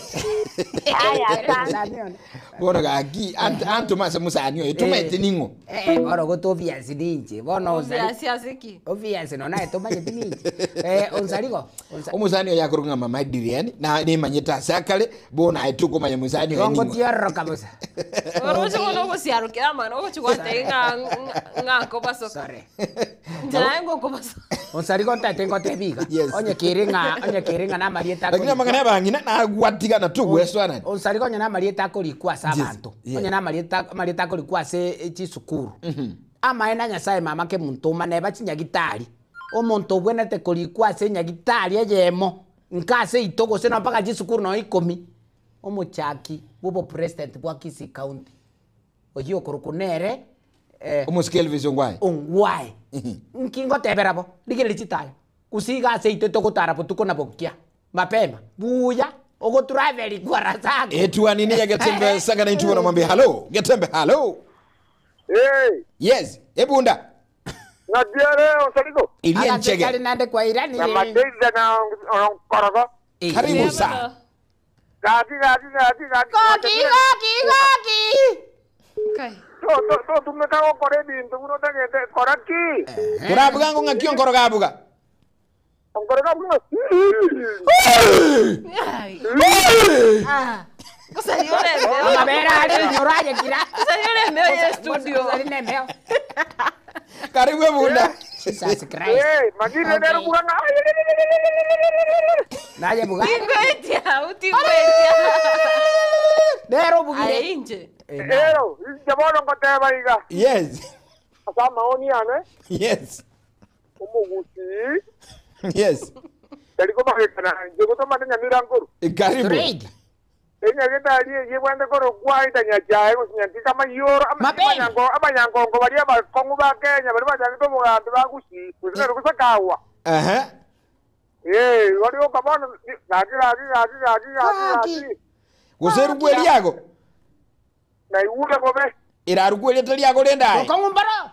Aya, asante. Bono gaki ant- antoma ase mosani oyo tomaete ning'o. Eh, bono gote obvious ninche bono onsari Obvious ase ki? obvious nonya naye tomanyeti ninche eh, onsarigo onsa Omosani oyo akorokwa ng'a mama Adrian na nimanyete ase akare bono aye tokomanya mosani oyo rongo ning'o. tiororoka bosa Oroche bono ogosiarokera amang'ana ogochi gwatebia ng'a ng'a nkobasoka. sorry Inche naye ngokobasoka. Onsarigo ntaete ngotebi iga Yes. onye kere ng'a onye kere ng'a namarieta Lakini amang'ana ya abang'ina nagwatigana togweswanani. Onsarigo onye namarieta akorikwa ase Yes, abanto yeah. onye namarieta amarieta akorikwa ase chisukuru amaene a Nyasaye mama kemonto omane eba chinyagitari omonto obwenerete korikwa ase enyagitari eyemo nka ase ito gose no mpaka chisukuru nonya ikomi omochaki bwa obopresident bwa Kisii county oywo okorokwa nere eh, Omosike Elvis Ongwae. Ongwae nki ngotebera bo rigereria chitaya gose iga ase intwe togotara botuko na bokia mapema buya ogotravel kwara zako Etuani ni ya Getembe sanga na intu namwambia hello. Getembe hello. Eh, Yes, ebunda. ng'atiere osarigo. Irie Agasekari nchege. nande Na kwairani mateiza na onkorogo. Karibu sana. Gaki gaki gaki gaki. Goki goki goki Kai. To to to tumeka gokora ebinto buna otagete kora ki? Kurabuga ngo ng'aki onkoro gabuga. Onkorogo buna. Ai. Ah. Gosari orembeo. amabere are rinyoro aye kira Gosari orembeo ye studio. Gosari nembeo Karibu ebunda. Jesus Christ Eh, magire nero Okay. buga ng'a. naye buga Tingwetia, utingwetia. nero bugire Aye inche. Ero, inche bono ngoteba iga. Yes. Ase amaoni ane, Yes. omogusii, Yes. tari komagekana inche gotomate nyamira nkoru. Karibu. straight Enyagitari eye bwende korokwa aita nyachae gose nyantika amayoro Mapema. amanyango abanyangongo baria abakong'u ba Kenya baria bachagete obogambi ba Gusii gose nero gosakawa. Aha. Eh, bari oka bono gaki gaki gaki gaki gaki Gaki. gaki. Gose rugwe riago. Naigure bobe. Irarugwe rieto riago rendae. okong'umbaro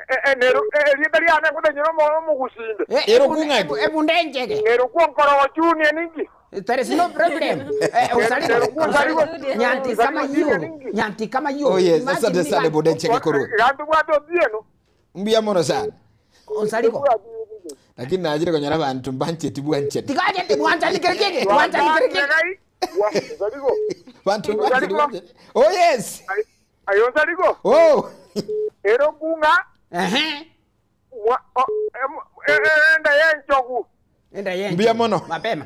Eh, eh, nero eh, erieta riane ngotenyera omo omogusinde. Ero kung'aki. ebunda enchege Nero kuonkorogo junior ninki. There is no problem. Eh, usaligo, Nero kuonsarigo. nyanti kama hiyo, nyanti kama hiyo. Oh yes, Imagine asante sana niga- ebunda nchege koru. Gantu bwate otieno. Mbuya mono sana. Usaligo. Lakini najire konyora abantu mbancheti bwancheti. Tikaje ti mwancha nikirikiki, mwancha nikirikiki. Osarigo. Bantu mbancheti Osarigo. bwancheti. Oh yes. Ayo osarigo. Oh. Ero kunga Ehe. mwa enda yenchogu. Enda yenje. Mbuya mono. Mapema.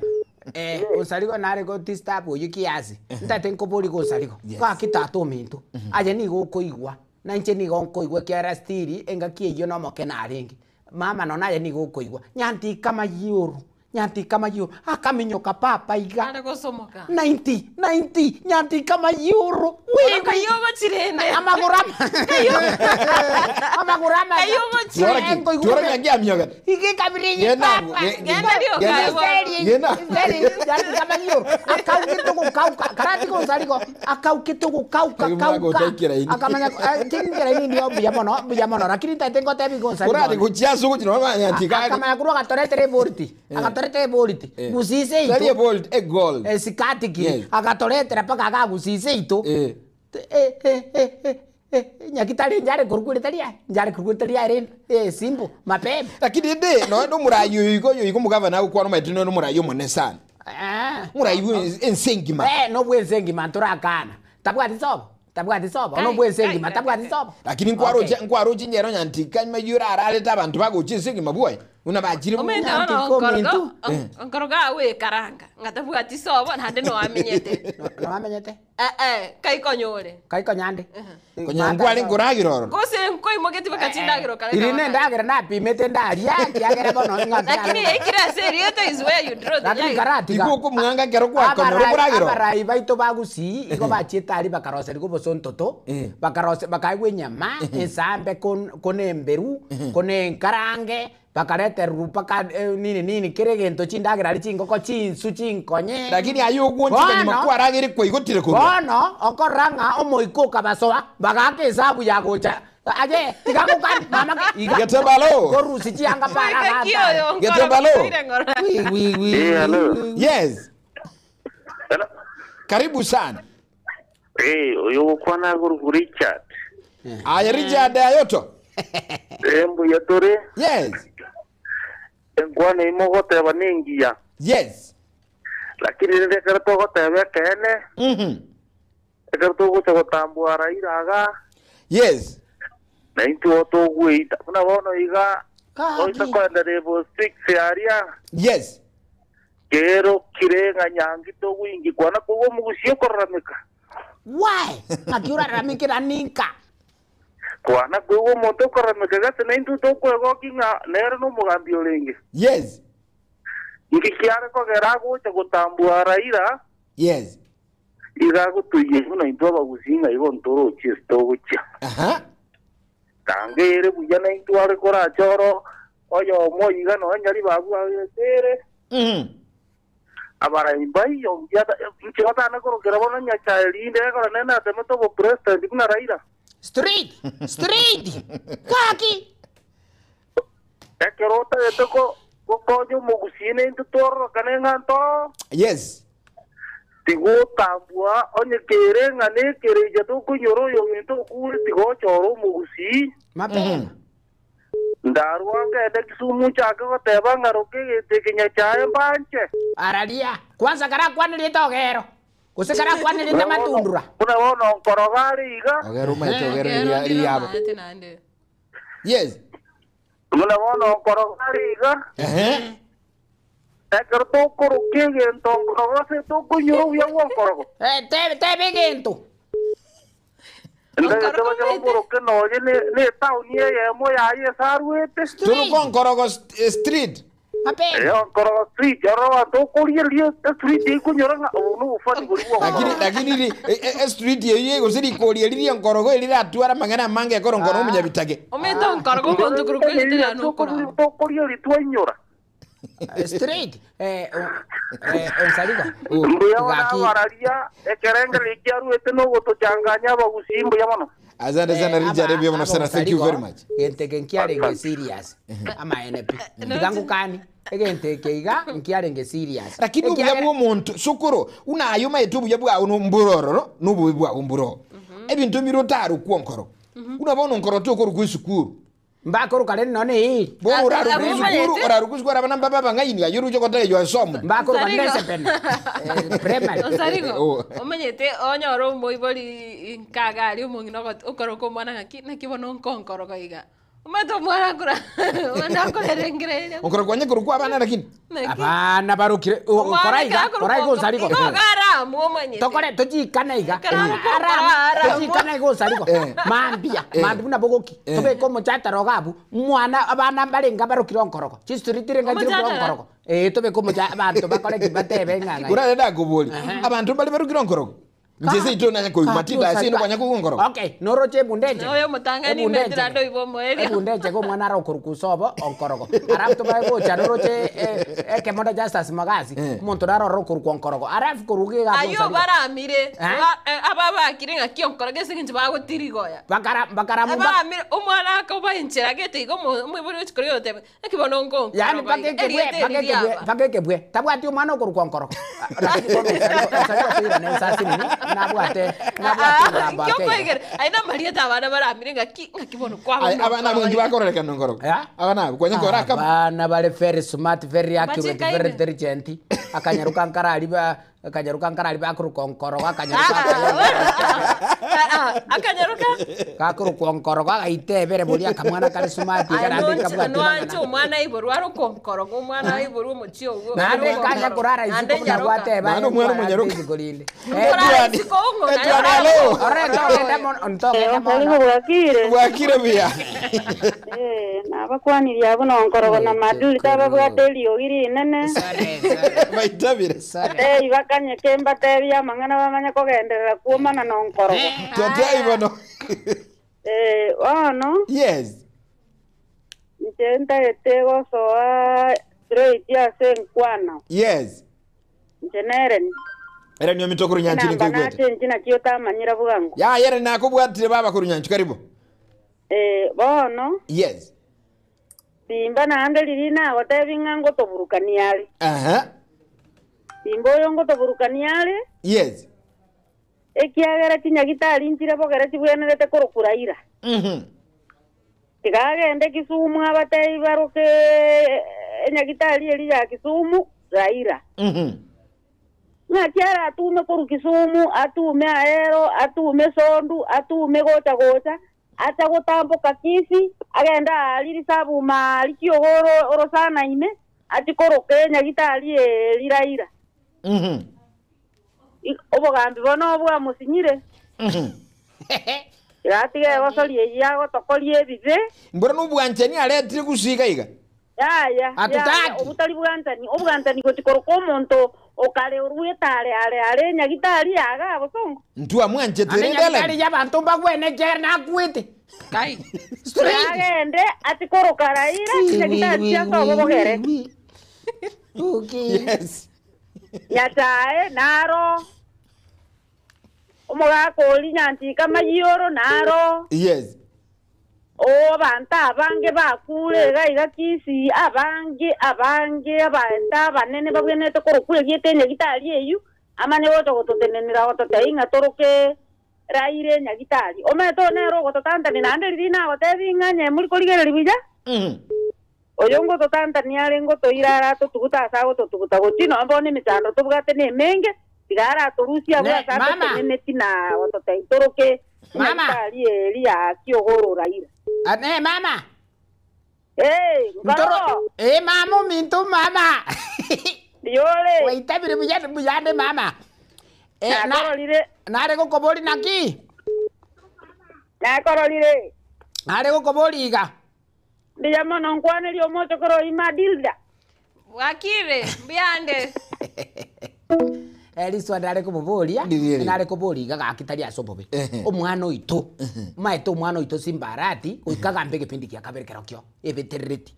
Eh, usaligo nare go disturb uyu kiasi. Ntate nkobori go usaligo. Yes. Kwa kitatu ominto. Aje nigo okoigwa. Na inche nigo nkoigwa kiara stiri engaki eyio no mokena arenge. Mama nona aye nigo okoigwa. Nyanti kama yiuru. Nyanti kama yiuru. Akaminyoka papa iga. Are gosomoka. 90 90 nyanti kama yuro Kayogo chirende. amaguru amaguru ama Kayogo chirende. Tuora tuora nyangia mioga. iki kabiri Gena, papa gena, gena, gena. nyanti kama yuro akaukite gukauka karati gonsaliko akaukite gukauka Lakini mwanangu kauka utaikira ini. akamanya kingera ini ndio buya mono buya mono lakini ntate ngotebi gonsaliko Kurari kuchiasu kuchino nyanti kali. akamanya kurwa akatoretere boriti akatoretere boriti gusise Tari ito gold, e gold. esikati kiri Yes. akatoretera paka akagusisa ito Eh. Eh, eh, eh, eh, eh, nyakitari njare kurukwire ria njare kurukwire ria rende eh, simple mapema Lakini ende no no murayi uyu uyu mugavana gukwana maitino no murayi omone sana. Ah. Murayi ensengima. Eh, no bwense ngima turakana tabwati sobo tabwati sobo no Kai, bwense kai, ngima kai, tabwati kai. sobo Lakini nkwaroche nkwaroche nyero nyanti kanyma yura arareta abantu bagochi ensengima bwoye. Una bachire Omende Nyanti ono komintu. onkorogo. Onkorogo awe karanga. Ngatabwati sobo nande no amenyete. no wamenyete Eh eh, kaikonyore. kaiko nyande Konyangware nkuragiroro. Gose nkoimogeti bakachindagiro kare. irine ndagira napimete ndaria kiagera bono Lakini ikira serieto is where you draw the lakini line. karatiga Iko kumwanga kero kwakonyora kuragiro. abarai baito bagusii igo bachiete aria bakaroseri gobosa ntoto Eh. bakarose bakaigwa enyama esambe kone emberu kone enkarange bakareterwa mpaka eh, nini nini kere egento chindagera aria chingoko chinsu chinkonye Lakini ayo gwonchika nyuma Bono. kwaragire kwaigotire korwa. bono okorora ng'a omoiko okabasoa bagaka esabu ya gocha aye tigagoka mama iga Getebalo. korusi chianga para Kioyo Getebalo. wi wi Eh, hello. Yes. Hello. Karibu sana. Eh, oyo gokwana agoruku Richard. Aye Richard ayoto. Eh, mbuya tore. Yes. Enkwana imo goteba nengiya. Yes. Lakini rende ekero togoteba ekeene, ekero togocha gotambua Raila aga, Yes. na intwe togweita. Buna bono iga, oisa Gaki. koenda level 6 aria, Yes. kero kire ng'a nyangi togwingi kwana kogo omogusi okororameka. Why? Ng'aki oraramekera ninka. Kwana kogo omonto okororameka gase na intwe tokwegoki ng'a nere nomogambi orenge. Yes. Inki kiare kogera agocha gotambua Raila, Yes. iga agotuiye buna intwe abagusi ng'a igo ntorochie ase togochia. Aha. Tangere buya na intwe are korachoro oyomo iga nonya ribabu agesere abaraimba iyo inche batana korokera bono nyachae rinde ekero nene atemete obopresident buna Raila. Street. Street. Gaki. Ekero otagete ko gokonya omogusi na intwe twororokane ng'a nto Yes. tigotambua onye kere ng'a nekereija tokonyora oyo ominto okure tigochora omogusi. Mapema. Ndarwa ngende Kisumu nchake goteba ng'a roke egete kinyachae mbanche. Araria. Kwanza karakwanirite ogero. Gose karakwanirite matundura. Buna bono nkoroga are iga. Ogero maite ogero riabo. Nande. Yes. Buna bono nkoroga are iga. Ehe. Ekero tokoroka egento nkorogo ase tokonyora obuya bwa nkorogo. Eh, tebe tebe egento. Ndagete bache bakoroke nonye ne etaoni eyemo yaye esarwete. Turuko nkorogo street. Mapema. Eyo nkorogo street oro abanto okorieria street ekonyora ng'a obu nobofani bori bwa Lakini nkorogo. lakini ri street eyo gose rikori eriri nkorogo eriratwara mang'ana amange ekoro nkoro omunyabitake. Omete onkorogo omonto kurukwetera nokora. Tokorieria twainyora. Street. Eh, eh, onsarigo. Mbuya bono Gaki. abararia ekerengererio kiarwete nogotochanganya abagusi mbuya mono. Asante sana Richard ebyo mono sana thank you very much. Gente ke nkiarenge serious. Amaene pi. Igangukani. Egente ke iga nkiarenge serious. Lakini obuya bwa omonto sukuru unayo maete obuya bwago nomborororo nobubi bwago mboro. Ebinto bire otarokwa nkoro. Una bono nkoro tokorokwa esukuru. Mbakoro kare none iri. Bono orarokwa Abo esukuru omanyete? orarokwa esukuru abana mbaba bang'aini aye oruche goteba you are somo. Mbakoro Onsarigo. kare sepene. Primary. Onsarigo. Oh. Omanyete onyora omoibori nkagari omong'ina okoroka omwana ng'aki naki bono nkonkorogo iga. Omanyete omwana akora omwana akorerengereria. Onkoro kwanye korokwa abana lakini. Naki? Abana barokire koraiga koraiga onsarigo. Igo garamu omanyete. Tokore tochikana iga. Karamu Aramu karamu. tochikana iga onsarigo. Eh. Mambia Eh. mambi buna bogoki. Eh. Tobeka omochatara ogabu mwana abana mbarenga barokire onkorogo. Chistory tirenga chiri Omochatara? onkorogo. Eh tobeka omocha abanto bakore ki batebe ng'ang'a. Urare ndakobori. Abanto mbari barokire onkorogo. Nche seito nanya koigwa matinda ase ino kwanya koigwa onkorogo. Okay, noroche ebunde enche. Oyo omotang'ani Ebunde metera encheke. ndo ibo omoerio. Ebunde encheke omwana arokoruka usobo onkorogo. Arafu tobae gocha noroche ekemondo Justus Magasi. Eh. Omonto naroro okoruka onkorogo. Arafu koruka iga Ayo baramire. Eh? Aba bakire ng'aki onkorogo ase eng'encho bagotirigoya. Bakara bakaramu bak Abaramire omwana akoba enchera gete igo omoibori gochikora goteba naki bono nkonkorogo Yani iga. paka ekebwe, Erieta paka eri ekebwe, riaba. paka ekebwe. Tabwati omwana okoruka onkorogo. Lakini bono osarigo toira nensasi nini, nabwate nabwate ngambo ake. Kiokoegera aina marieta abana baramire ng'aki ng'aki bono kwaba Ai, abana abo nki bakororekana onkorogo. Eh? Abana abo kwanya kora akamo. Abana bare very smart, very accurate, Bachikaine. very intelligent. Akanyaruka nkarari ba akanyaruka nkarari bakoruka onkorogo akanyaruka akanyaruka gakoruka onkorogo agaitebere bori akamwana kare smart karande kabwate noanche omwana aiborwa aroka onkorogo omwana aiborwa omochie ogwo naende kanya kurara Naende isiko nyaroka. nabwate Naende omwana omonyaroka. isiko rinde. Kurara isiko ong'o, naye Etwana orara alo. Ore ntogenda mono ntogenda Onsarigo mono. bwakire. Bwakire buya. Eh, nabakwanirie abo nonkorogo na maduli tababwate eriogi rinene. Sore, sore, Baitabire. sore. Batei bakanyeke mbatebi amang'ana bamanye kogenderera kuomana nonkorogo. Totei bono. Eh, bono Yes. inche ntagete gosoa straight ase enkwana. Yes. Inche nereni. Era niyo mitokoro nyanchini Namba nkoigwete. nache inche nakio tamanyira bwango. Ya yere nakobwatire baba korunyanchu karibu. Eh, bono Yes. simba naende riri nagotebi ng'a ngotoburukania are. Aha. Simba oyo ngotoburukania are Yes. Ekiagera chinyagitari nchire bogere chibwenerete korokwa Raila. Tiga agende Kisumu abatebi baroke enyagitari eria ya Kisumu Raila. Ng'aki aratume korwa Kisumu, atume Ahero, atume Sondu, atume gocha gocha, acha gotamboka Kisii, agende aaria risabu maaria kiogoro orosana ime, achie koroka enyagitari eria Raila. Obogambi bono bwamosinyire. Tiga egosoria eyio agotokoria ebibe. Mbora nobwanchani aretire gusii iga. Yaya, Hatutaki. yaya, obutari bwanchani, obwanchani gochi koroka omonto okare orwete are are are nyagitari yaga abosongo. Ntwa mwanchete Ane rende nyagitari Ellen. y'abanto mbagwene ekere nakwete. Kai. Strange. Agende atikoroka Raila, nyagitari chiasobo bogere. Okay. Yes. Nyasae naro. Omogaka ori nyanchika mayioro naro. Yes. O abanto abange bakure iga iga Kisii abange abange abanto abanene babwenerete korokwa erieta enyagitari eywo amanye gocha gototenenera gototebia ng'a toroke Raila enyagitari. Omanyete oyo nere ogototantania naende riria nagotebi ng'a onye muri korigereria buya, oyo ngototantania are ngotoira ara atotuguta ase agototuguta gochia nonye bono emechando tobwate na emenge, tiga aratorusia abwo Ne, ase mama. atoteneneti na gototebia toroke Mama. enyagitari eria ya Kiogoro Raila. Ane mama. Hey, Ntoro. nkoro. Eh mama ominto mama. Ndiore. Waitabire buya buyande mama. Eh na Nakororire. nare gokobori naki? Nakororire. Nare gokobori iga. Ndiya mono nkwaneria omochokoro oima Dilda. Wakire, mbiande. Eriswa nare komoboria, Ndirieri. nare koboria iga gaki tari ase obobe. Ehe. Omwana oito, maete omwana oito Simbarati, goika agambe egepindi kia kabere kerokio, ebeterereti.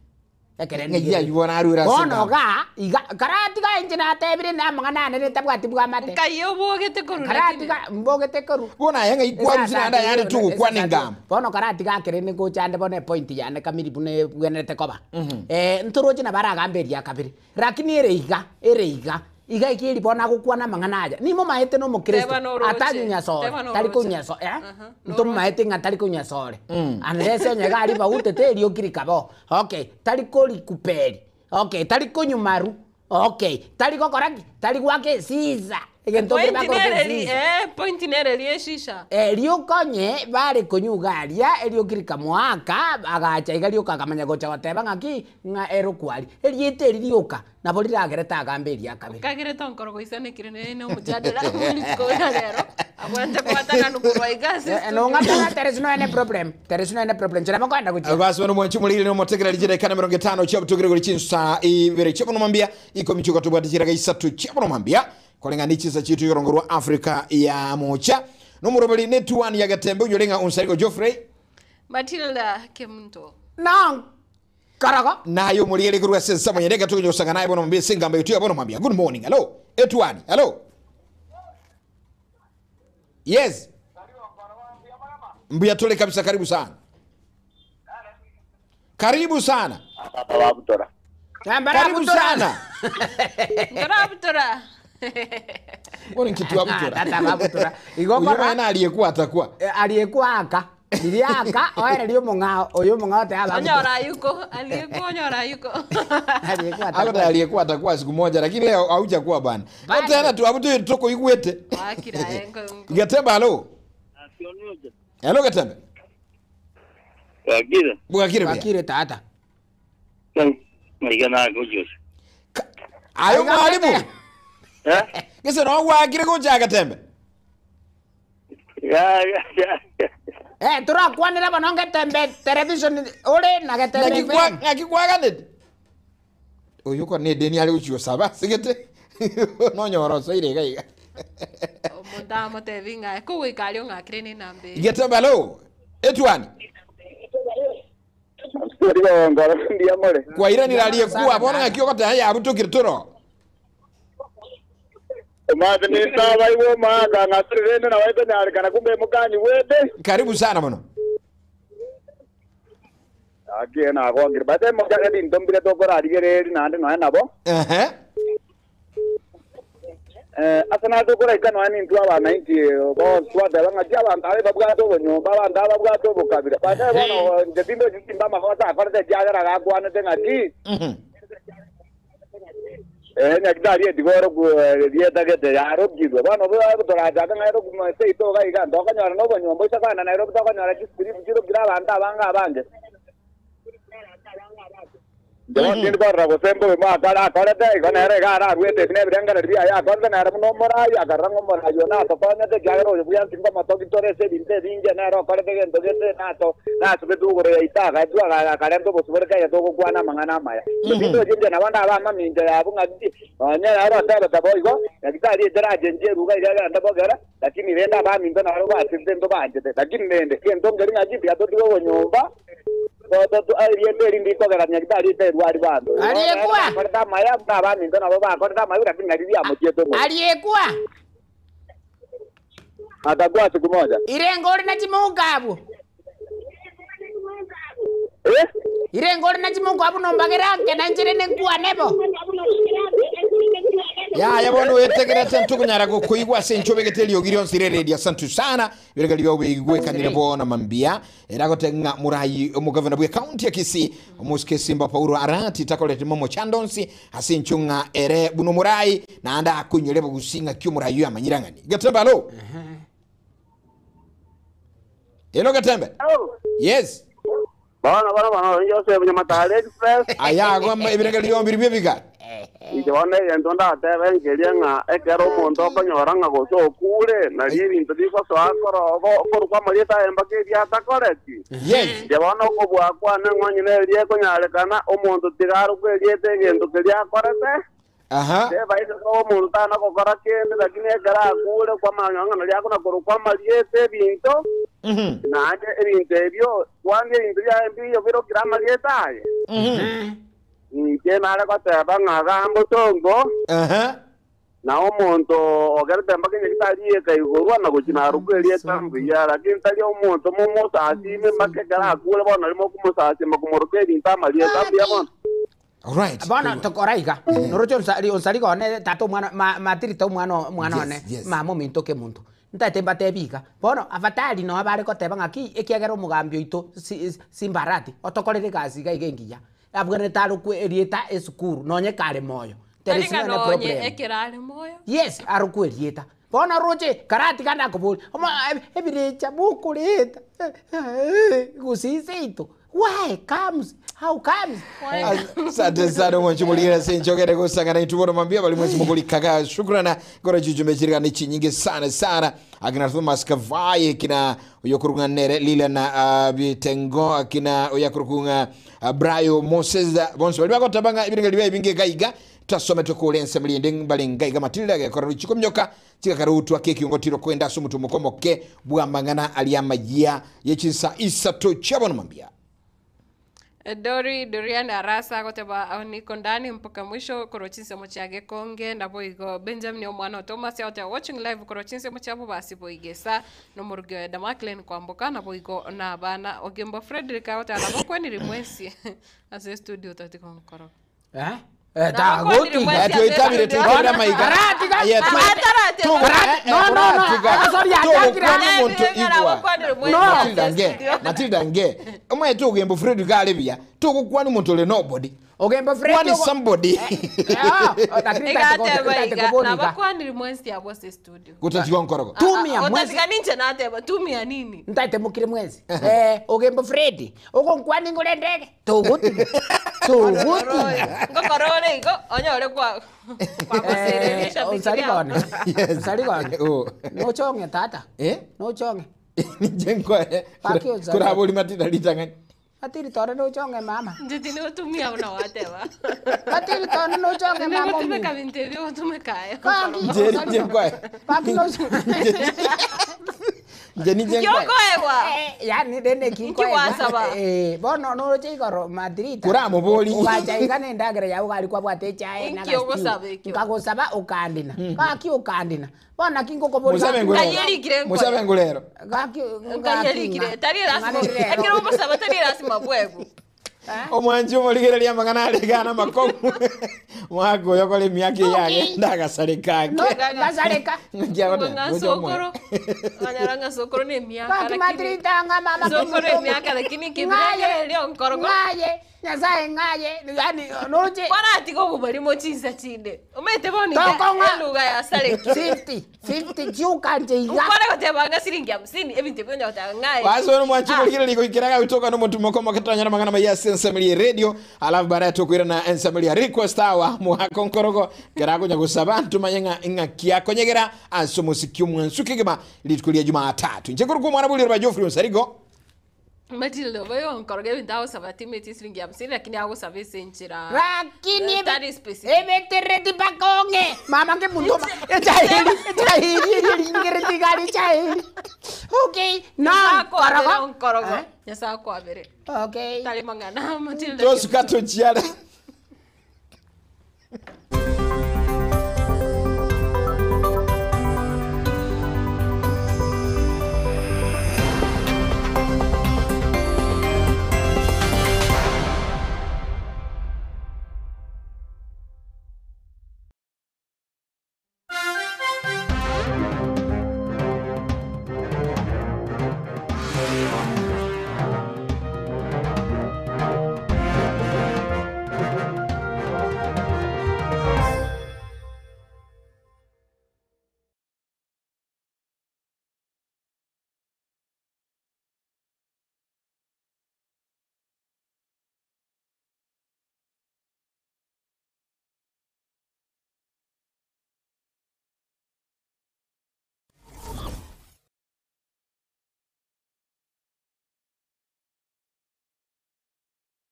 Ekere Ng'ai nigere. aywo narwere ase Bono engamba. iga, iga, karatiga inche natebire na amang'ana ane netabwati bwamate. Nkai obogete korwa Karatiga mbogete korwa. Bono aye ng'ai kwarusia naende ayande togokwana engamba. Bono karatiga akere nigocha ande bono epoint yane kamiri buna ebwenerete koba. Ntoroche nabo aragambe eria kabere. Lakini ere iga, ere iga, iga ekeri bono agokwana amang'ana aya. Nimomaete na omokristo, Teba noroche. atanyunyasore, Teba noroche. tari konyaso, eh? Aha, Ntomomaete ng'a tari konyasore. Unless onye iga aria bautete eriokiri kabo. Okay, tari korikuperi. Okay, tari konyumaru. Okay, tari gokora ki? Tari goaka esisa. Egento kere Point bakoroka nereri, esisa. point nereri eshisha. Riokonye bare konyuga aria, eriokiri kamoaka, agacha iga rioka akamanya gocha goteba ng'aki, ng'a erokwari. Erieta eri rioka, nabo riragerete agambe eria kabere. Kagerete onkoro goisanekire nere na omojadala bw'rituko buna rero, abwate gwatana korwa iga ase studio. Nong'atana there is no any problem, there is no any problem. Nchera mokoenda gochia. Basi bono mwanchi omoriri na omotegereri chidaeka na emerongo etano chiabutokire kori chinsa ibere chia bono mambia ikomi chioka tobwate chiraga isato chia bono mambia koreng'ana ne chinsa chiaito yorongo rwa Africa ya mocha nomoroberi netuani ya Getembe onyore ng'a Onsarigo Geoffrey Matilda Kemunto. No korogo. Naye omoriri korwa ase ensemo yende gatokonye gosanga naye bono mambia ase engamba yaito ya bono mambia. Good morning. Hello. Etuani. Hello. Yes. Mbuya tole kabisa, karibu sana. Karibu sana. Baba babutora. Karibu sana. Ndarabutora. Mbona nkitu abutora? Tata babutora. Igo Uyo kora- mwana aliyekuwa atakuwa. Aliyekuwa aka. Riria aka, oereria omong'ao, oyo omong'ao te ababutora. Onyora yuko, aliyekuwa onyora yuko. Aliyekuwa Hata atakuwa. aliyekuwa atakuwa siku moja lakini leo haujakuwa bana. Bado. Tena tu abuto toko igwete. Wakira engo. Getembe hello. Hello Getembe. Wakire. Bwakire bia. Wakire tata. Maigana gojusa. Ayo mwalimu. Eh? Gese no wakire gocha Getembe. Ya ya ya. Turakwanera bono Getembe television ore na Getembe FM. Ng'akikwaganete. Oyo ko ne deni ari uchiyo saba sigete. No nyoro soire iga iga. Omonto amotebi ng'a kogoika aria ong'akire ne enamba eye. Getembe hello. Etwani. Ndiyo ngoro ndiyo more. Kwairanira aliyekuwa bono ng'aki ogoteba yabutokire toro. Omate ni saba iwo maka ng'asirene na waite nyarikana kumbe mukanyi wete. Karibu sana mono. Aki na gongire bate moja di ntombire tokora arigereri nande noe nabo. Ehe. Ase natokoraika nonya nintwe abanainti bonsi twateba ng'a ti abanto aba babwate obonyomba, abanto aba babwate obokabira. Baadaye bono inche tindochi simba amagoso akorete ekiagera gakwanete ng'a ki nyagetari etigoro rietagete yarokirwe. Bono torachake Nairobi seito iga iga, tokonyora na obonyomba oise kogenda Nairobi tokonyora chiscript chirokire abanto abange abange. Inche bono tindi korora gose mbobe mwakare akorete, igo nere iga ararwete ebi nebirengererio biaye akorete, nere buna omoraai, akarora ng'a omoraai one natokonyete, ekiagera oyo bwensi nkomotogi tore ase ebinto ebinge, nere okorete egento gete nato nasubetwe igoro yaito agaetwa akarenta obosibore kenya togokwana amang'ana amaya. Inche tindochi inche nabo ndabe amamincha yabo ng'aki, nonye nere otebete boigo, nyagetari eterache inche eruga iga egende bogere, lakini rende abaminto naro basete ntobanchete. Lakini rende, egento nkeri ng'aki tiga totige obonyomba. Erieta eri ndikogera nyagetari iterwari banto. Ariekwa. Bakorete amaya buna abaminto nabo bakorete amaya lakini nari riamochiete omorero. Ariekwa. Atakuwa siku moja. Irengo ori na chimuka abwo. Eh? Irengo ori na chimuka abwo nombagera nke na nchire nenkwane bo. Yaya bono wetegerete ntukunyara gukuigwa ase encho obegete eriogi rionsi rire redio asantu sana birega ribia obigwekanire bono mambia eragote ng'a morai omogavana bwe county ya Kisii omosike Simba Paulo Arati takorete momochando onsi ase encho ng'a ere buna omorai naende akonyore bogusi ng'a ki omorai oyo amanyire ang'ani Getembe alo Hello Getembe. Yes. Bono bono bono Joseph Nyamatare Express. Aya agwa ebirenge riombi ribio biga. Inche bono egento ndatebe nkeria ng'a ekero omonto okonyora ng'a gose okure nari ebinto bigosoa korobo okorukwa amarieta aye mpaka ebi atakoreti. Yes. Inche bono okobua kwane ng'onye na eria ekonyarekana omonto tiga arokwe erieta egento keria akorete. Ebaise koba omonto tana gokora kende lakini ekero akure kwamanya ng'a nari akona korokwa amarieta ebinto naende ebinto ebio kwandia ebinto biaye mbiyo birokire amarieta aye. Inche nare goteba ng'a gambo tongo na omonto ogerete mpaka nyagetari ekaigorwa na gochi narokwa erieta mbuya lakini tari omonto momosasime mpaka ekero akure bono nari mokomosasima komoroka ebinto amarieta mbuya bono. Alright. Bono tokora iga noroche onsari gone tata omwana matirita omwana omwana one mama ominto kemonto ntaete mbatebi iga bono afadhali nonya bare goteba ng'aki ekiagera omogambi oito Simba Arati otokorere egasi iga iga engiya abwenerete arokwe erieta esukuru nonye kare moyo there is Tari no ng'a any nonye problem. ekero are moyo. Yes, arokwe erieta bono roche karatiga ndakobori ebirecha bokoreta gose seito why comes how comes. Asante sana mwanchi muligera senchogere gusangana itubona mambia bali mwezi mukuli kaka shukrana gora chijume chirika ni chinyingi sana sana akina Thomas Kavaye akina oyokurunga nere lila na Bitengo akina oyakurukunga Brayo Moses bonso bali bakotabanga ibiringa libe bingi gaiga tasome tukule nsemli nding bali ngaiga Matilda gekora ruchiko mnyoka chikakarutwa keki ngotiro kwenda sumutu mukomoke bwa mangana aliyamajia yechisa isato chabona mambia. Dori Dorian Arasa goteba niko ndani mpaka mwisho korochinse mochage konge naboigo Benjamin omwana Thomas out watching live korochinse mochabo basi boigesa no muruge Damaklen kwamboka naboigo na bana Ogembo Frederick out anabokweniri mwensi ase studio tatikonkoro. Tuitabire tuitabire maiga. Muntu igwa. Matilda nge. Matilda nge. Omwe tugembo Frederick alebia. Tugukwani muntu ole nobody. Ogembo Fred Kwani somebody. Nabakwaniri mwensi abo ase studio. Gutatiwa nkorogo. Tumia mwezi. Otatiga ninche nateba tumia nini? Ntaete mukire mwezi. Ogembo Fred. Ogonkwani ngore ndege. Tuguti. Tuguti. Ngokorore igo onyore kwa kwagosererisha. Osarigone. Osarigone. Nochonge tata. Nochonge. Nije Paki osarigone. Kuraboli Matilda litangani. Atiri tore nochonge mama. Njiti ni utumia una wateba. Atiri tore nochonge mama. Nigotumeka bintu ebyo utumekayo. Nje nkwae. Paki nochonge. Nje nije nkwae. Kyokoewa. Yani dende kinkoewa. Nkiwasaba. Bono noroche igoro Madrid. Kuramobori. Ugacha igane ndagere yau gari kwa bwate chae na. Nkiogosaba ekio. Nkagosaba ukandina. Gaki ukandina. Bona kingokobori. Musabe ngulero. Nkayerikire nkwae. Musabe ngulero. Gaki Nkayerikire. Tari lazima. Ekero obosaba tari lazima bwegu. Omwanchi omorigereria amang'ana arenge ane amakong'u mwaka oyo okore emiaka eye agenda agasareka ake. No, gasareka. Ng'aki agoteba? Ng'a Gocha omoe. sokoro. Onyora ng'a sokoro na emiaka Gaki lakini matiritanga mama sokoro emiaka lakini kibirengererio nkoro Ng'aye, Nyasaye ng'aye, yani noche Kwaratiga obobarimo chinsa chinde. Omanyete bono iga Tokong'a. eluga yasareki. 50, 50 chiukanche iga. Nkore goteba ng'a siringi hamsini ebinto ebio onya goteba ng'aye. Basi bono mwanchi omorigereria goikera iga gotoka na omotumo omoke tonyore amang'ana maya ase ensemo eria y'eredio alafu baadaye tokoirana ensemo eria ya request hour mwako nkorogo ekero akonya gosaba ntomanye ng'a ng'aki akonyegera ase omosiki omwansu kegima rituko ria jumatatu. Inche korokwa omwana bwa riroba Geoffrey Onsarigo. Matilda obo onkoroga ebinto agosaba timeti siringi hamsini lakini agosaba ase enchera Lakini ebe- tari specific. ebetereti mpaka ong'e. Mama ngemuntoma. Echaeri, echaeri, eri ringereti gari echaeri. Okay, no Nyasaye akwabere nkorogo. onkorogo. Eh? Nyasaye akwabere. Okay. Tari mang'ana Matilda. Tosuka tochiare.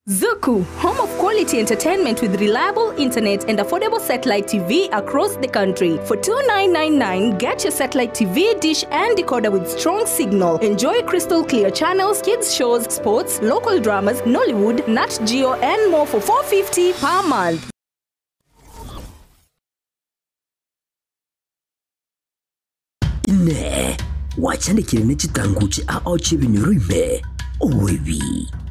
Zuku, home of quality entertainment with reliable internet and affordable satellite TV across the country. For $2,999, get your satellite TV, dish and decoder with strong signal. Enjoy crystal clear channels, kids shows, sports, local dramas, Nollywood, Nat Geo and more for $450 per month. Ine wachandikire nechitanguchi ao chibinyoro ime oboibi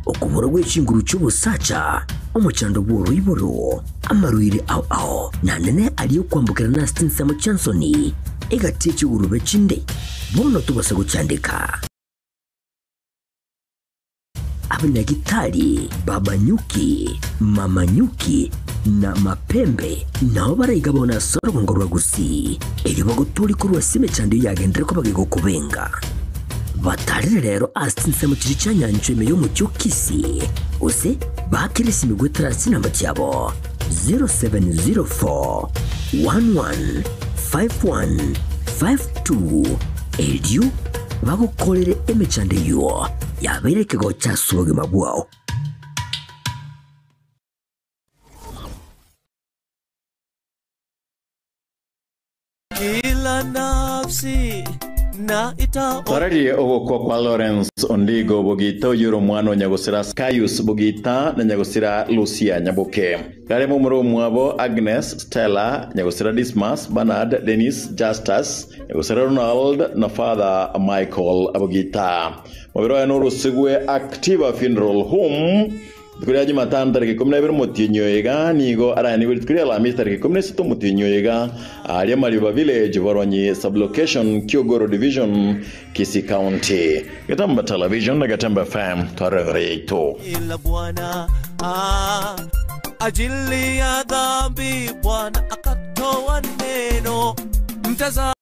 okubora gw'echinguru chi'obosacha omochando bw'oroiboro amarwire ao ao nanene aria okwambukera na ase chinsemo chiansoni egati echigurube chinde bono tobasa gochandeka abanyagitari baba nyuki mama nyuki na mapembe nabo baraiga bona ase orongongo rwa gusii erio bagotwori korwa ase emechando yagendere ko bagegokobenga batarire rero ase chinsemo chiri chia nyancho ime y'omochi o Kisii gose bakire esimi gwetera ase chinamba chiabo 0704 11 51 52 erio bagokorere emechando eyo yabeire ekego chia ase obogima bwao. Kila nafsi na ita Twararie ogokwa kwa Lawrence Ondigo Bogita oyuro omwana o Nyagosira Caius Bogita na Nyagosira Lucia Nyaboke gare mumuro omwabo Agnes Stella Nyagosira Dismas Bernard Dennis Justus Nyagosira Ronald na Father Michael Bogita mobiro oyo norusigwe Activa Funeral Home rituko ria Jumatano tariki 12 motienyi iga nigo arayanigwe rituko ria Alhamisi tariki 16 motienyi iga aria Mariba Village Boronyi sublocation Kiogoro Division Kisii County. Gatemba Television na Gatemba FM twarereito. Ila Bwana ajili ya dhambi Bwana akatoa neno mtaza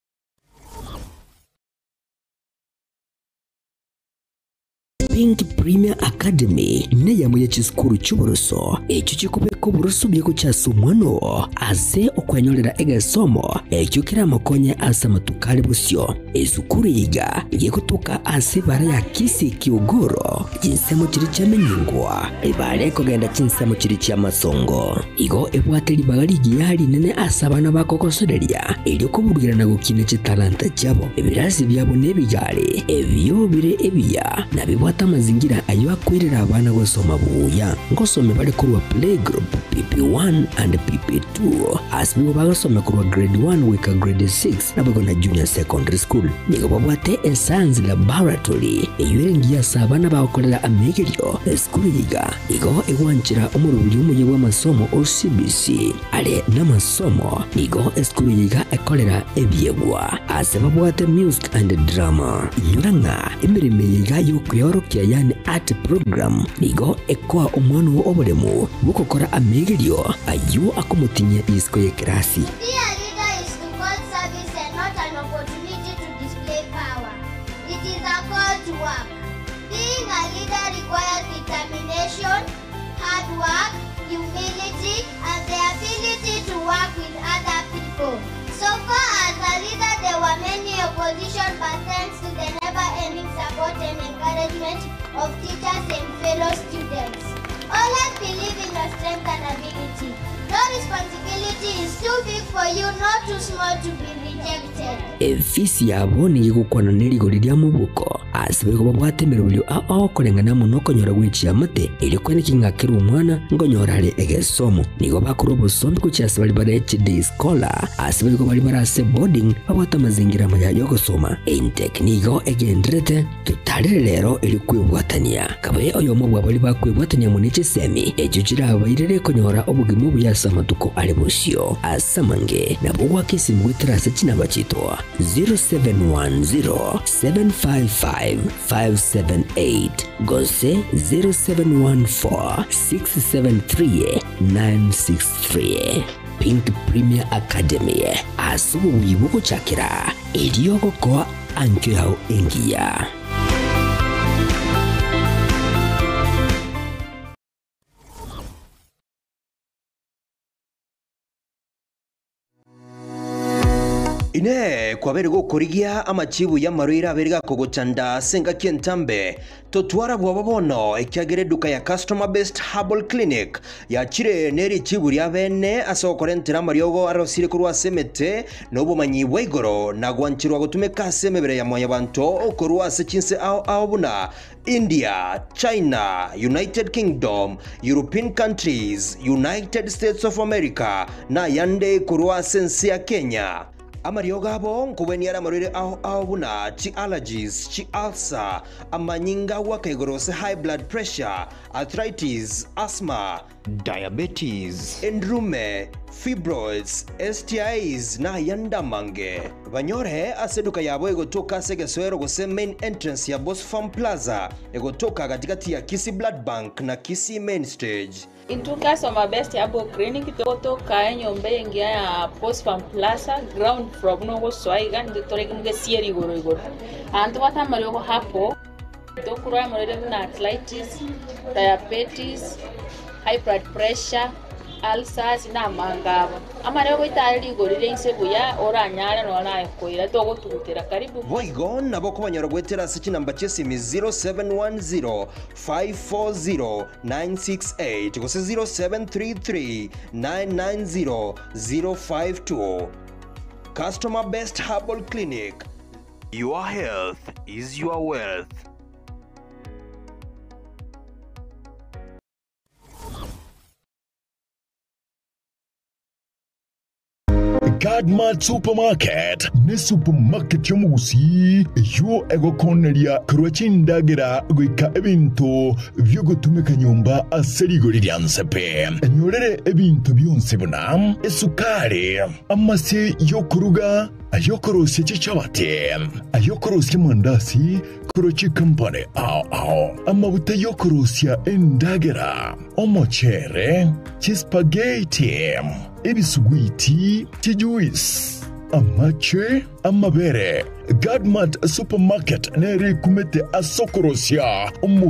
Pink Premier Academy neyamo ya chisukuru cy'uburoso ekyo kikubeka oburoso byeko kyasa omwano ase okwenyorera egesomo ekyo kiramokonye ase amatukari busyo esukuru yiga igikutuka ase ibara ya Kisii Kiogoro chinsemo chiri chiamenyingwa ibara ekogenda chinsemo chiri chia masongo igo ebwate ribaga rigiya rinene ase abana bakogosoreria erio koburugera na gokina chitalanta chiabo ebirasi byabo n'ebigare ebyo bire ebiya na bibwate amazingira ayo akwirira abana gosoma buya. Ngosome bari korwa playgroup PP1 and PP2 ase nigo bagosome korwa grade 1 goika grade 6 nabo na junior secondary school. Nigo babwate escience laboratory eyo ere engiya ase abana bagokorera amegerio. Esukuru yiga igo egwanchera omorobiri omuya bwa amasomo o CBC are n'amasomo. Nigo esukuru yiga ekorera ebiegwa ase babwate music and drama. Inyora ng'a emeremo eye iga yokweyorokia yani art program nigo ekoa omwana oo oboremo bw'ogokora amegerio aywo akomotinyia isiko ya ekerasi. To be a leader is to call service and not an opportunity to display power. It is a call to work. Being a leader requires determination, hard work, humility, and the ability to work with other people. So far as a leader, there were many opposition, but thanks to the never-ending support and encouragement of teachers and fellow students. Always believe in your strength and ability. No responsibility is too big for you, not too small to be rejected. Efisi yabo nigigukwana n'erigori ria mobuko ase barigo babwate emerobio ao okoreng'ana mono okonyora gwechia amate erio kwene king'akera omwana nkonyora are egesomo. Nigo bakora obosombi gochia ase bari bare HD scholar ase barigo bari bare ase boarding babwate amazingira amaya yogosoma. Intec nigo egenderete totarere rero eri kwebwatania kabe oyomo bwa bari bakwebwatania mono echisemi echio chirabairere konyora obogima obuya ase amatuko are bosio. Ase amange nabo gwaka esimu goetera ase chinamba chitwa 0710 755 578 gose 0714 673 963. Pink Premier Academy ase obobuyi bogochakera erio ogokoa ankio yao engiya. Ine kwabere gokorigia amachibu y'amarwaire abere gakogochanda ase engaki entambe totwara bwoba bono ekiagera eduka ya Customer Based Herbal Clinic yachire neri ichibu ria bene ase okorentera amariogo arosire korwa ase emete na obomanyi bwa igoro na gwanchirwa gotumeka ase emebere ya mwanyabanto okorwa ase chinse ao ao buna India, China, United Kingdom, European countries, United States of America na yande korwa ase ense ya Kenya. Amariogo abo nkobweniara amarwaire ao ao buna chi allergies, chi ulcer, amanyinga gwaka igoro ase high blood pressure, arthritis, asthma, diabetes, endume, fibroids, STIs na yandamange. Banyore ase eduka yabo egotoka ase egesoero gose main entrance ya Boss Farm Plaza egotoka katikati ya Kisii Blood Bank na Kisii Main Stage. Into Customer Best Herbal Clinic togotoka enyomba engiya ya Post Farm Plaza ground floor buno ogosoa iga nito tore mugesieri igoro igoro. Abanto batamari hapo tokurwara amarwaire buna arthritis, diabetes, high blood pressure, ulcers na amangabo. Amariogo goitare rigori ria inse buya oranyare nonya naye koira togotugutera karibu. Boigo nabo kobanyora gwetera ase chinamba chia esimi 0710 540 968 gose 0733 990 052. Customer Best Herbal Clinic. Your health is your wealth. Godmart Supermarket ni supermarket y'omugusi eyo egokoneria korwa chindagira goika ebinto byogotumika nyomba ase rigori ria nsepe. Enyorere ebinto byonse buna esukari, amase yokuruga, ayokorosia chichabati, ayokorosia mandasi korwa chikampani ao ao, amabuta yokorosia endagira, omochere, chispaghetti, ebisugwiti, chijuice, amache, amabere. Godmart Supermarket nere kumete asokorosia omu